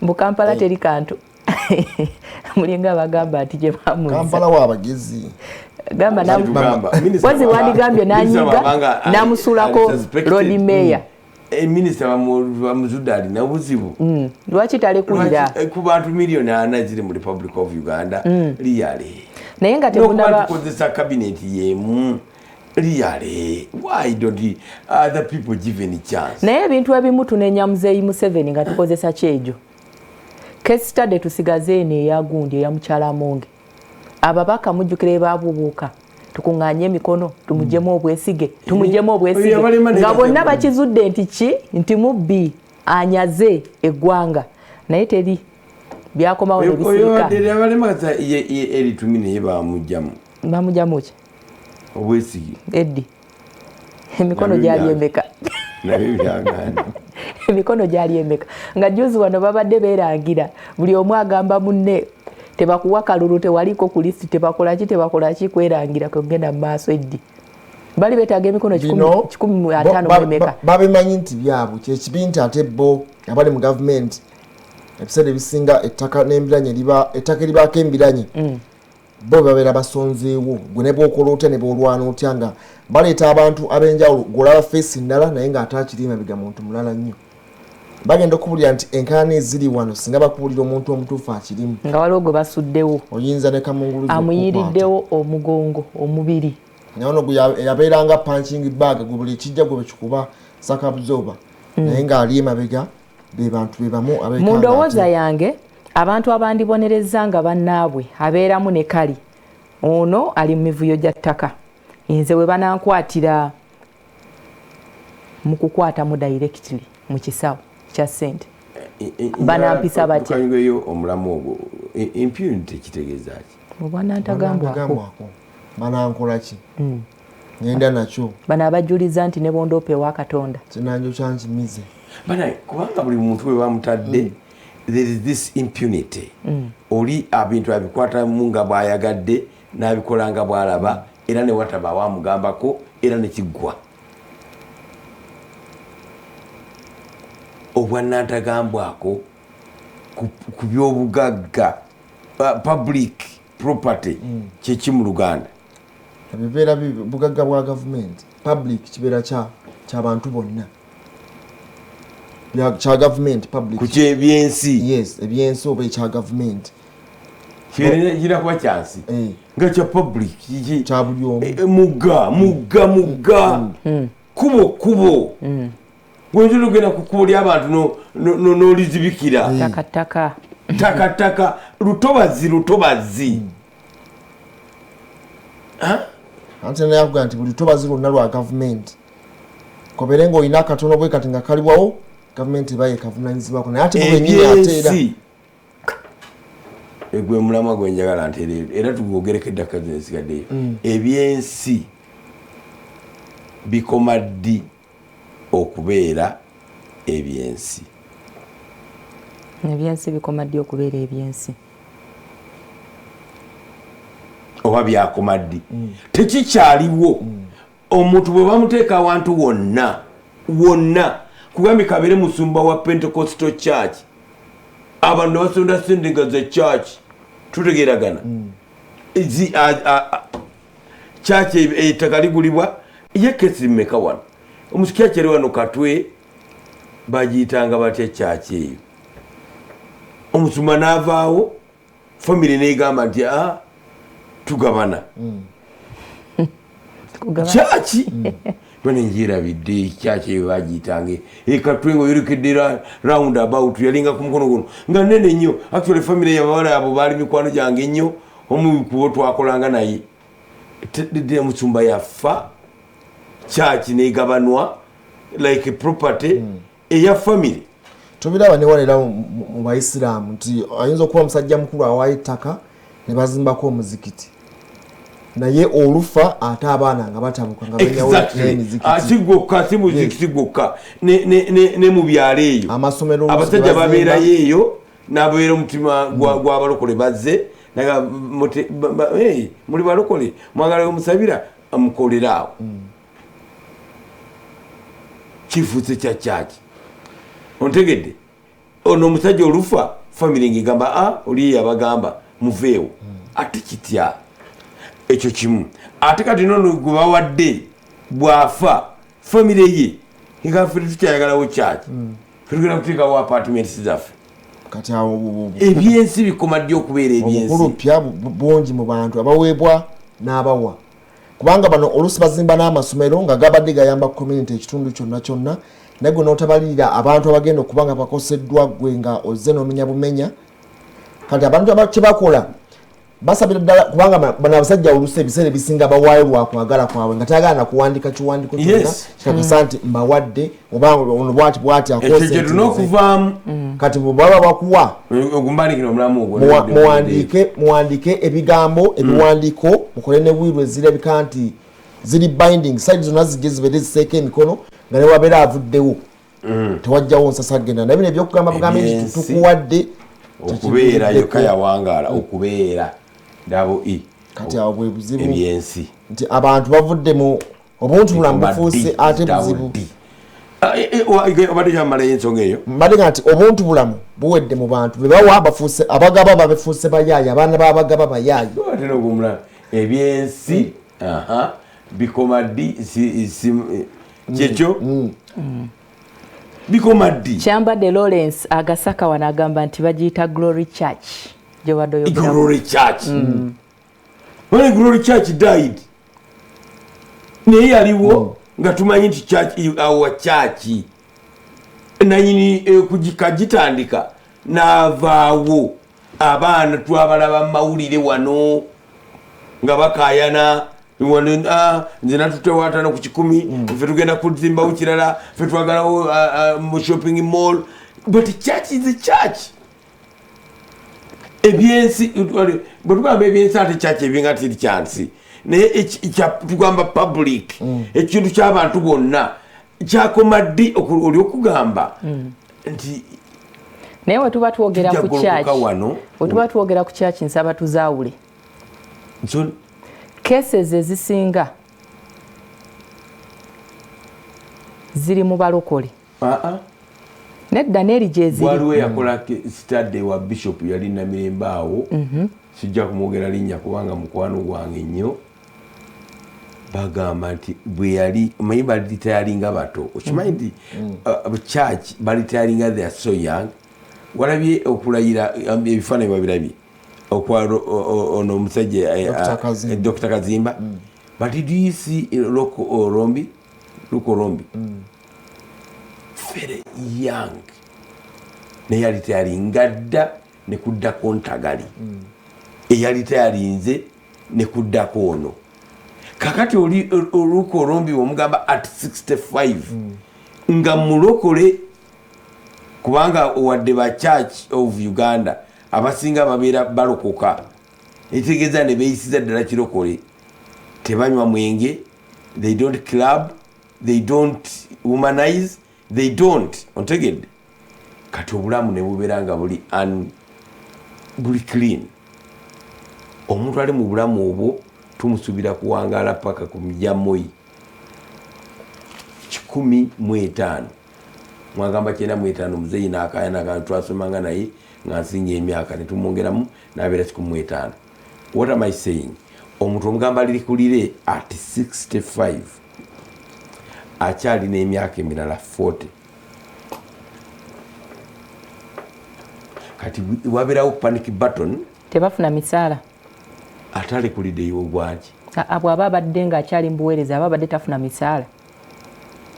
Mbu Kampala teri kantu. Mulinga abagamba nti gye bamuzza. Kampala w'abagezi. Gamba Tugamba, minisita Wazi wandigambye minisita n'anyiga, bw'abanga n'amusuulako ali suspected. Lord Mayor. Minisita bamuzudde alina obuzibu. Lwaki talekulira? Lwaki, ku bantu 4 miliyoni ziri mu Republic of Uganda, really? Naye nga N'okuba temunaba tukozesa cabinet y'emu, really, why don't other people given a chance? Naye ebintu ebimu tunenya Muzeeyi Museveni nga tukozesa kyejo. Case study tusigaze eno eya gundi, eya mukyala Amonge. Ababaka mujjukira babubuuka, tukuŋŋaanye emikono tumugyemu obwesige, tumugyemu obwesige, Oyo abalema nga bonna ne bakizudde nti ki, nti mubbi anyaze eggwanga, naye teri byakomawo ne Oyo bisirika. abalema ye eritumi naye bamugjamu. Bamugyamu ki? Obwesige. Eddi emikono Nabyo gyali emeka? Nabyo byagaana. Emikono gyali emeka nga juzi wano babadde beerangira, buli omu agamba munne tebakuwa kalulu, tewaliko ku lisiti, tebakolaki, tebakolaki, kwerangira kwegenda mu maaso. Eddi bali beetaaga emikono Bino 150 bo- mu emeka? babimanyi nti byabwe. Kyekibi nti ate bo abali mu gavumenti ebiseera ebisinga ettaka n'embiranye ettaka eribaako embiranye bo babeera basonzeewo. Gwe ne bwokola otya ne bwolwana otya nga baleeta abantu ab'enjawulo, gwolaba face ndala naye ng'ate akiri emabega muntu mulala nnyo. Bagenda okubulira nti enkaana eziri wano, singa bakubulira omuntu omutuufu akirimu, nga waliwo gwe basuddewo oyinza ne kamunguluze. Amuyiriddewo omugongo omubiri. Naye ono gwe yabeeranga punching bag, gwe buli kijja gwe bekikuba sakabuzoba, naye ng'ali emabega be bantu be bamu Mu abeekanga ndowooza ate. yange, abantu abandibonereza nga bannaabwe abeeramu ne kali ono ali mu mivuyo gya ttaka, nze we banankwatira mu kukwatamu directly mu kisawo kya ssente, Banampisa batya? Tukanyugeyo omulamu ogwo. Impunity kitegeeza ki? Obwanantagambwako. Banantagambwako. Banankola ki? Ngenda nakyo. Bano abajuliza nti ne bondoopa ewa Katonda. Kinanjo kyankimize. Banaye, kubanga buli muntu we bamutadde there is this impunity. Oli ebintu abikwatamu nga bw'ayagadde, n'abikola nga bw'alaba, era ne wataba wamugambako, era nekiggwa. Obwannantagambwako ku byobugagga, public property, kyeki mu Luganda? Ebibeera bugagga bwa gavumenti, public kibeera kyabantu bonna, kya gavumenti, public. Ku kyebyensi. Yes, ebyensi oba ekya gavumenti. Kirina kuba kyansi nga kya public, kya buli omu. Mugga mugga mugga, kubo kubo, gwenza ogenda ku kkubo ly'abantu n'olizibikira. Takataka. Takataka, lutobazi lutobazi. Anti nayakuga nti buli lutobazi lwonna lwa gavumenti, kobeere ng'olina akatono bwe kati nga kaliwawo, gavumenti eba yekavunanyizibwako, naye ate bwenyini ate era Ebyensi egwe mulamwa gwenjagala nti era tugwogereko eddaka zensigaddeyo. Ebyensi bikoma ddi okubeera ebyensi? Ebyensi bikoma ddi okubeera ebyensi? Oba byakoma ddi? Tekikyaliwo. Omuntu bwe bamuteeka awantu wonna wonna, kugambye kabeere musumba wa Pentecostal church, abantu ne basonda sente nga za church, tutegeeragana? Church ettaka ligulibwa. Ye kesi mmeka wano? Omusikyaki eri wano Katwe, bagiyitanga batya church eyo? Omusumba n'avaawo, famire negamba nti a tugabana kyaki. Bane njirabidde kyaki eyo bagiyitanga ekatwe nga oyolekedde round about, yalinga ku mukono guno, nga nene nnyo. Actually famire yabawala abo baali mikwano gyange nnyo, omu kubo twakolanga naye. Musumba yafa, kyaki negabanwa like property eya family. Tubiraba newalera mu baisiraamu nti ayinza okuba musajja mukulu awaayo ettaka ne bazimbako omuzikiti, naye olufa ate abaana nga batabuka nga benyawo n'emizikiti. Si gwokka, si muzikiti gwokka, ne mu byalo eyo. Amasomero. Abasajja bazimba. Babeerayo eyo n'abeera omutima gw'abalokole bazze naga hey, muli balokole, mwagala omusabira, mukolere awo. Kifuuse kya kyaki, ontegedde? Ono omusajja olufa, famire ngegamba a oli yabagamba muveewo. Ate kitya ekyo kimu? Ate kati nono gwe bawadde bwafa, famire ye egafe tukyayagalawo kyaki, tugenda kuteekawo apartments zaffe. Kati awo Ebyensi bikoma ddi okubeera ebyensi? Obukulupya bungi mu bantu abaweebwa n'abawa, kubanga bano oluusi bazimba n'amasomero nga gabadde gayamba community, ekitundu kyonna kyonna, naye gwe n'otabalirira abantu abagenda okuba nga bakoseddwa, gwe nga ozze n'omenya bumenya. Kati abantu kyebakola basabira ddala, kubanga bano abasajja oluusi ebiseera ebisinga bawaayo lwakwagala kwabwe, nga tayagala nakuwandika kiwandiiko kyonna kikakasa nti mbawadde, oba ono bwati bwati. Ekyo kye tulina okuvaamu. Kati bwe baba bakuwa, Ogumbanikira omulamu ogwo. Muwandiike ebigambo, ebiwandiiko, mukole ne will ezirabika nti ziri binding, side zonna zijje zibeere ziseeko emikono, nga ne wabeera avuddewo tewajjawo nsasa genda. Naye bino ebyokugamba bugambe nti Ebyensi tukuwadde, okubeera yokka tekivuddeko. Yawangaala okubeera dabo e. Kati awo bwe buzibu Ebyensi nti abantu bavudde mu obuntu bulamu, bufuuse ate buzibu. Obadde kyamalayo ensonga eyo? Mbadde nga nti obuntu bulamu buwedde mu bantu, be bawa bafuuse abagaba, babefuuse bayaayi, abaana babagaba bayaayi. Ate nogumula ebyensi, aha, bikoma ddi? Kyekyo bikoma ddi? Kyambadde Lawrence Agasaka wano agamba nti bagiyita Glory Church gyobadde oyogera. Glory Church. When Glory Church died, naye yaliwo nga tumanyi nti church, awa church nanyini kugitandika n'avaawo, abaana twabalaba mu mawulire wano nga bakayana wano, "Ah, nze natutewo 50, ffe tugenda kuzimbawo kirala, ffe twagalawo mu shopping mall." But church is a church. Ebyensi bwe tugamba ebyensi, ate kyaki ebinga tiri kyansi, naye tugamba public, ekintu ky'abantu bonna kyakoma ddi oli okugamba nti Naye we tuba twogera tujja ku golokoka church, wano. We tuba twogera ku church, nsaba tuzaawule. Cases ezisinga ziri mu balokole. Ah, ah. Nedda, neeri gyeziri. Waliwo eyakola study wa bishop, yali Namirembe awo. Sijja kumwogera linnya kubanga mukwano gwange nnyo. Bagamba nti bwe yali omanyi balitayalinga bato, okimanyi nti church balitayalinga, they are so young. Walabye okulayira, ebifaananyi babirabye okwa ono omusajja Dr. Kazimba. Dr. Kazimba. But did you see Luke Orombi? Luke Orombi very young, naye yali tayalinga dda ne kuddako Ntagali eyali tayalinze ne kuddako ono. Kakati oli Luke Orombi omugamba at 65 nga mulokole, kubanga wadde ba Church of Uganda abasinga babeera balokoka, ekitegeeza ne beeyisiza ddala kirokole, tebanywa mwenge, they don't club, they don't womanize, they don't, ontegedde? Kati obulamu ne bubeera nga buli buli clean. Omuntu ali mu bulamu obwo tumusuubira kuwangaala paka ku mjamoyi 105, mwagamba 95. Muzeeyi nakayana, twasomanga naye nga nsinga emyaka, netumwongeramu nabeera 105. What am I saying? Omuntu omugamba lirikulire at 65, akyalina emyaka emirala 40. Kati wabeerawo panic button. Tebafuna misaala. Ate alekuliddeyo gwaki? Bw'aba abadde ng'akyali mu buweereza, aba abadde tafuna misaala.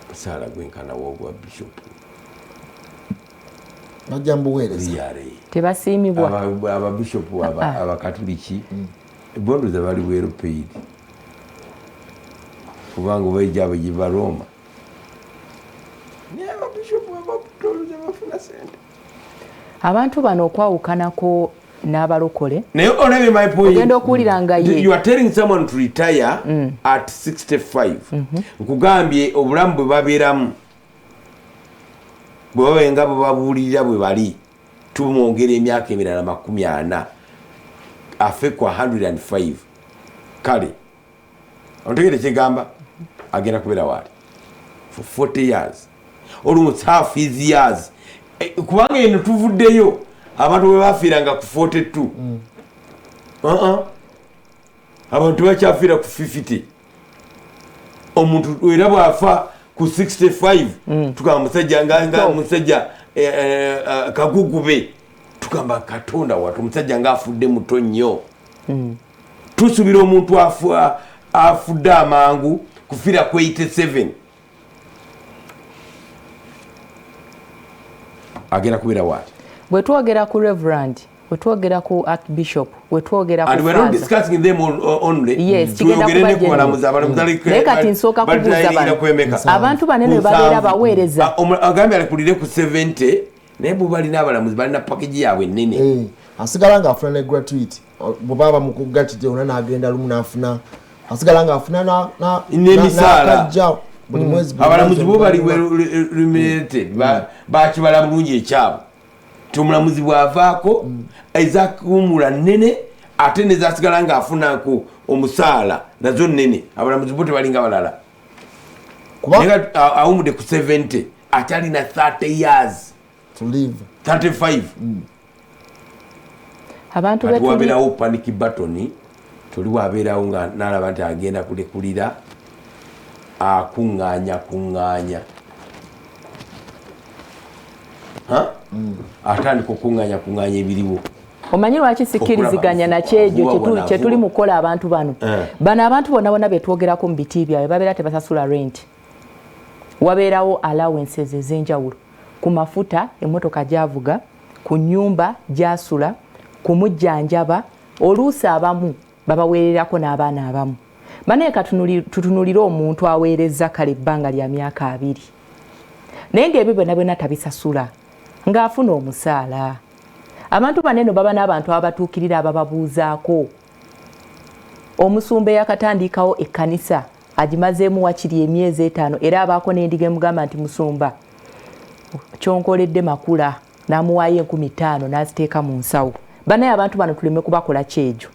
Musaala gwenkanawo ogwa bishop. Bajja mu buweereza. Liyale. Tebasiimibwa. Ababishopu abakatuliki bondoza bali well paid, kubanga oba egyabwe giva Roma, naye ababishopu abatoza bafuna sente. Abantu bano okwawukanako n'abalokole, naye olabye my point? Ogenda okuwulira nga ye You are telling someone to retire at 65. Nkugambye obulamu bwe babeeramu, bwe babenga bwe babuulirira bwe bali, tumwongera emyaka emirala 40, afe ku 105. Kale ontegere kyegamba agenda kubeera waali for 40 years, almost half his years. Kubanga eno tuvuddeyo abantu bwe bafiiranga ku 42. Uh-uh. Abantu bakyafiira ku 50. Omuntu era bw'afa ku 65, tugamba musajja nga Stop. musajja kagugube, tugamba Katonda watu, omusajja ng'afudde muto nnyo. Tusuubira omuntu afudde amangu kufiira ku 87, agenda kubeera waati? Bwe twogera ku reverend, bwe twogera ku archbishop, bwe twogera ku And we're not father, discussing them only. Yes, kigenda Tuyogere ne kuba ku balamuzi. Abalamuzi Naye kati nsooka kubuuza balirayirira bano. kwemeka? Abantu banene Ku babeera 70. baweereza. Agambye alekulire ku 70, naye bo balina abalamuzi balina package yaabwe ennene. Asigala ng'afuna ne gratuity. Bwe baba bamukugatidde ona n'agenda lumu n'afuna, asigala ng'afuna N'emisaala. n'akajja buli mwezi, buli Abalamuzi mwezi, bo bali buli well remunerated, bakibala bulungi ekyabwe ti omulamuzi bw'avaako ezakuwumula nnene, ate nezasigala ng'afunaku omusaala nazo nnene. Abalamuzi bo tebalinga balala. Kuba Naye nga awumudde ku 70, akyalina 30 years to live. 35. Abantu Kati betuli wabeerawo panic button. Toli wabeerawo nga nalaba nti agenda kulekulira, akuŋŋaanya kuŋŋaanya. Ha? Atandika okuŋŋaanya kuŋŋaanya ebiriwo. Omanyi lwaki sikkiriziganya Okulaba nakyegyo avuba bw'anaavuba. kyetuli mukola abantu bano? Bano abantu bonna bonna betwogerako mu biti byabwe babeera tebasasula rent, wabeerawo allowances ez'enjawulo ku mafuta emmotoka gyavuga, ku nnyumba gyasula, kumujjanjaba, oluusi abamu babaweererako n'abaana abamu. Banaye tutunulire omuntu aweereza kale ebbanga lya myaka 20, naye ng'ebyo byonna byonna tabisasula, ng'afuna omusaala. Abantu banene baba n'abantu abatuukirira abababuuzaako. Omusumba eyakatandikawo ekkanisa agimazeemu wakiri emyezi 5, era abaako n'endiga emugamba nti musumba kyonkoledde makula, n'amuwaayo 5,000 n'aziteeka mu nsawo. Banaye abantu bano tuleme kubakola kyegyo.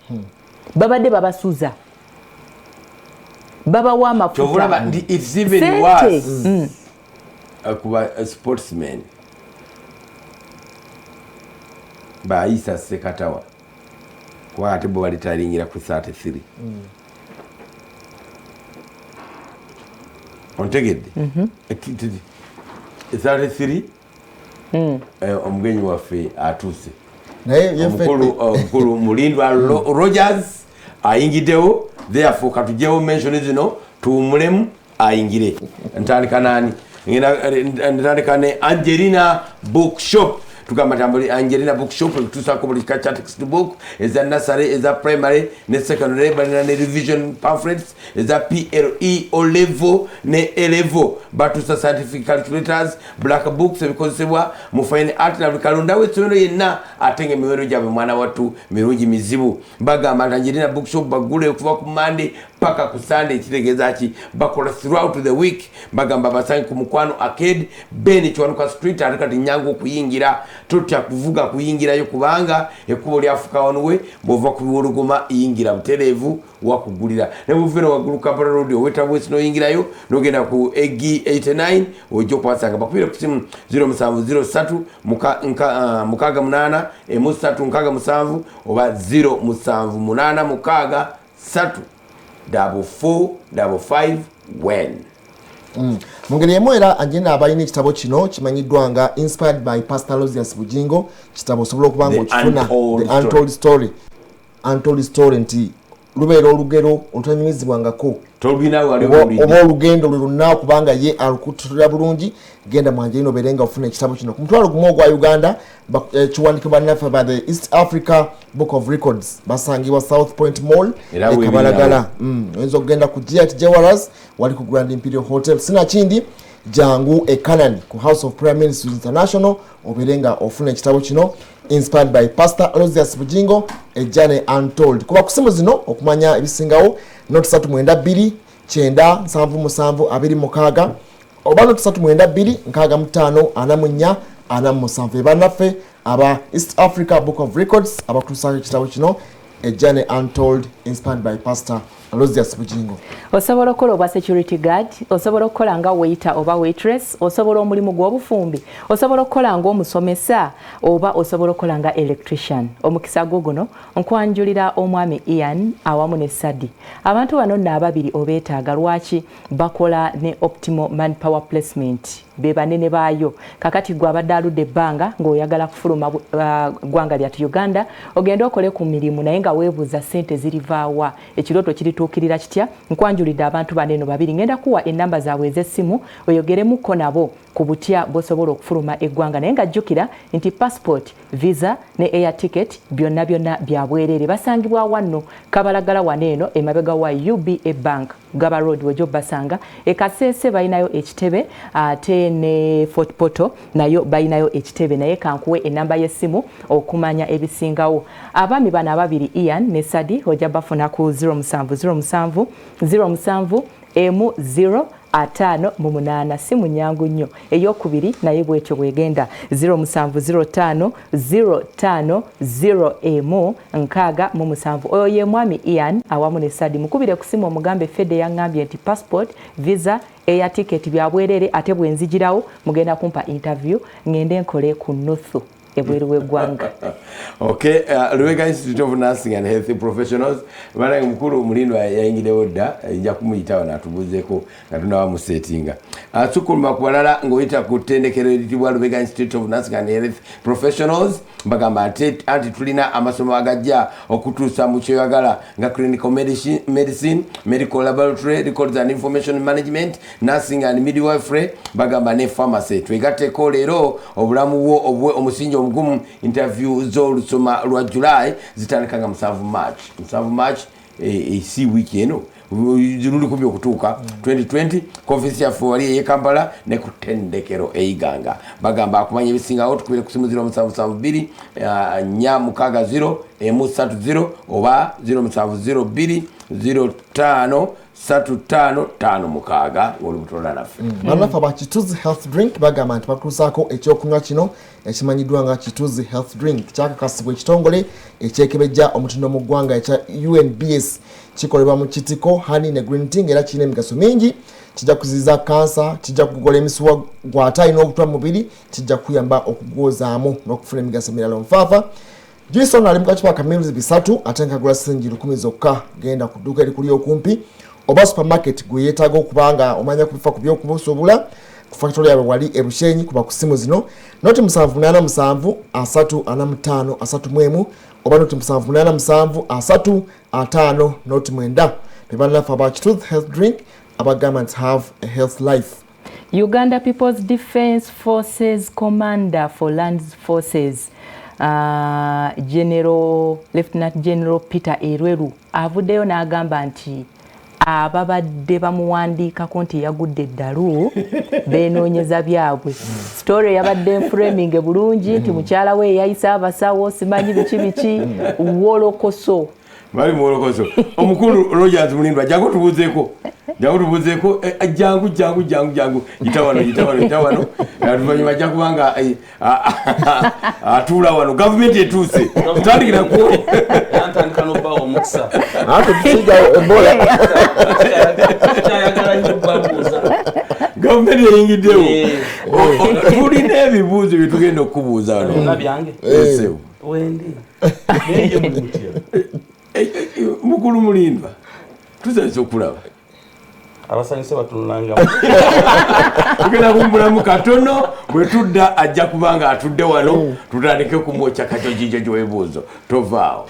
Babadde babasuza, babawa amafuta. Kyova olaba nti it's even Sente. worse kuba sportsmen bayisa Sekatawa, kuba ate bo balitalingira ku 33. Ontegedde? 33. Omugenyi waffe atuuse. Naye ye Omukulu Mulindwa Rogers ayingiddewo. Therefore katujewo mention zino, tuwumulemu ayingire. Ntandika nani? Ntandika ne Angelina Bookshop. Tugamba nti Angelina Bookshop ekutuusako buli kika kya textbook eza nursery, eza primary ne secondary. Balina ne revision pamphlets eza PLE, O level ne A level. Batuusa scientific calculators, black books, ebikozesebwa mu fine art na buli kalonda w'essomero yenna. Ate nga emiwendo gyabwe, mwana wattu, mirungi mizibu. Bagamba nti Angelina Bookshop baggule okuva ku Monday paka ku Sunday. Kitegeeza ki? Bakola throughout the week. Bagamba basange ku Mukwano Arcade, Ben Kiwanuka Street. Ate kati nyangu okuyingira, totya kuvuga kuyingirayo kubanga ekkubo lyafuka wanuwe. Bw'ova ku Biwologoma yingira butereevu, wakugulira ne buvera waggulu Kampala Road, owetabwesi n'oyingirayo n'ogenda ku eg 89, ojja okubasanga. Bakubire ku simu 0703 68 3 67 oba 0786 3 44 55 1. Mu ngeri emu era Angelina abalina ekitabo kino kimanyiddwa nga Inspired by Pastor Aloysius Bugingo. Kitabo osobola okuba nga The okifuna. Untold. The Untold Story, Untold Story, nti lubeera olugero olutanyumizibwangako Tolulina wali oba olugendo lwe luna, kubanga ye alukutulira bulungi. Genda mu Angelina obeere nga ofuna ekitabo kino ku 10,000 ogwa Uganda. Kiwandikibwa bannaffe ba the East Africa Book of Records. Basangibwa South Point Mall Era e Kabalagala. Oyinza okugenda ku Giat Jewelers, wali ku Grand Imperial Hotel. Sinakindi jangu e Canaan ku House of Prayer Ministries International, obeere nga ofuna ekitabo kino Inspired by Pastor Aloysius Bugingo, A Journey Untold. Kuba ku simu zino okumanya ebisingawo: nought 392 977 26 oba nought 392 65 44 47. Ebannaffe aba East Africa Book of Records abakutuusako ekitabo kino, A Journey Untold, Inspired by Pastor Aloysius Bugingo. Osobola okukola obwa security guard, osobola okukola nga waiter oba waitress, osobola omulimu gw'obufumbi, osobola okukola ng'omusomesa, oba osobola okukola nga electrician. Omukisa gwo guno. Nkwanjulira omwami Ian awamu ne Sadi. Abantu bano nno ababiri obeetaaga. Lwaki? Bakola ne Optimal Manpower Placement, be banene baayo. Kakati gwe abadde aludde ebbanga ng'oyagala kufuluma ggwanga lyatu Uganda ogende okole ku mirimu, naye nga weebuuza ssente zirivaawa, ekirooto kirituukirira kitya, nkwanjulidde abantu bano eno babiri. Ngenda kuwa ennamba zaabwe ez'essimu oyogeremukko nabo ku butya bw'osobola okufuluma eggwanga, naye nga jjukira nti passport, visa ne air ticket byonna byonna bya bwereere. Basangibwa wanno Kabalagala, wano eno emabega wa UBA Bank, Gaba Road, wejjo basanga. Ekaseese balinayo ekitebe, ate ne Fort Portal nayo balinayo ekitebe. Naye kankuwe enamba y'essimu okumanya ebisingawo. Abaami bano ababiri, Ian ne Sadi, ojja bafuna ku 0707 07 emu 0 58. Simu nyangu nnyo. Eyokubiri naye bwetyo bwegenda: 0705 05 01 67. Oyo ye mwami Ian awamu ne Sadi. Mukubire ku simu omugambe, "Fede yaŋŋambye nti passport, visa, air ticket bya bwerere, ate bwe nzigirawo mugenda kumpa interview ŋŋende nkole ku nuthu ebweru w'eggwanga." Okay, Lubega Institute of Nursing and Health Professionals. Banange, mukulu Mulindwa yayingirewo dda, nja kumuyita wano atubuuzeeko nga tunaba musetinga. Sukuluma ku balala ng'oyita ku ttendekero eritibwa Lubega Institute of Nursing and Health Professionals. Mbagamba nti anti tulina amasomo agajja okutuusa mu kyoyagala nga clinical medicine, medical laboratory, records and information management, nursing and midwifery, bagamba ne pharmacy. Twegatteko leero obulamu bwo obuwe omusingi omugumu. Interview z'olusoma lwa July zitandika nga 7 March, 7 March, si wiiki eno, luli kumpi okutuuka 2020. Konfesi yaffe wali eye Kampala ne ku ttendekero eiganga. Bagamba akumanya ebisingawo tukubire ku simu 0772 460 130 oba 0702 05 35 56 ng'oli butola naffe. Bannaffe aba Kituzi Health Drink bagamba nti batuusaako ekyokunywa kino ekimanyiddwa nga Kituzi Health Drink. Kyakakasibwa ekitongole ekyekebejja omutindo mu ggwanga ekya UNBS. Kikolebwa mu kitiko, honey ne green tea, era kirina emigaso mingi. Kijja kuziyiza kansa, kijja kugola emisuwa gwate alina obutwa mu mubiri, kijja kuyamba okugwozaamu n'okufuna emigaso emirala nfaafa. Jason ali mu kacupa ka mils 3 ate nkagula siringi 1,000 zokka. Genda ku dduuka erikuli okumpi. Oba supermarket gwe yeetaaga okuba nga omanya kubifa ku by'okubusuubula ku factory yaabwe wali e Bushenyi, kuba ku ssimu zino 0 787 345 31 oba 0 787 3 50 09. Be bannaffe aba Truth Health Drink abagamba nti have a health life. Uganda People's Defence Forces Commander for Land Forces, General Lieutenant General Peter Elwelu, avuddeyo n'agamba nti ababadde bamuwandiikako nti yagudde eddalu beenoonyeza byabwe. Story yabadde enframing bulungi nti mukyala we yayise abasawo, simanyi biki biki, wolokoso. Bali muwolokoso. Omukulu Rogers Mulindwa, jangu tubuuzeeko, jangu tubuuzeeko. Jangu, jangu, jangu, jangu, yita wano, yita wano, yita wano. Oluvannyuma ajja kubanga atuula wano. Gavumenti etuuse, tutandikira ku Yantandika n'obbawa omukisa. Ate tusiiga Ebola. Kyayagala nnyo babuuza. Gavumenti eyingiddewo. Tulina ebibuuzo bye tugenda okubuuza wano. Byonna byange. Esewo. Wendi naye ye muli mutya? Mukulu Mulindwa, tusanyusa okulaba. Abasanyuse batunulanga. Tugenda kumbulamu katono, bwe tudda ajja kuba nga atudde wano, tutandike kumwokya kajojijojo webuuzo. Tovaawo.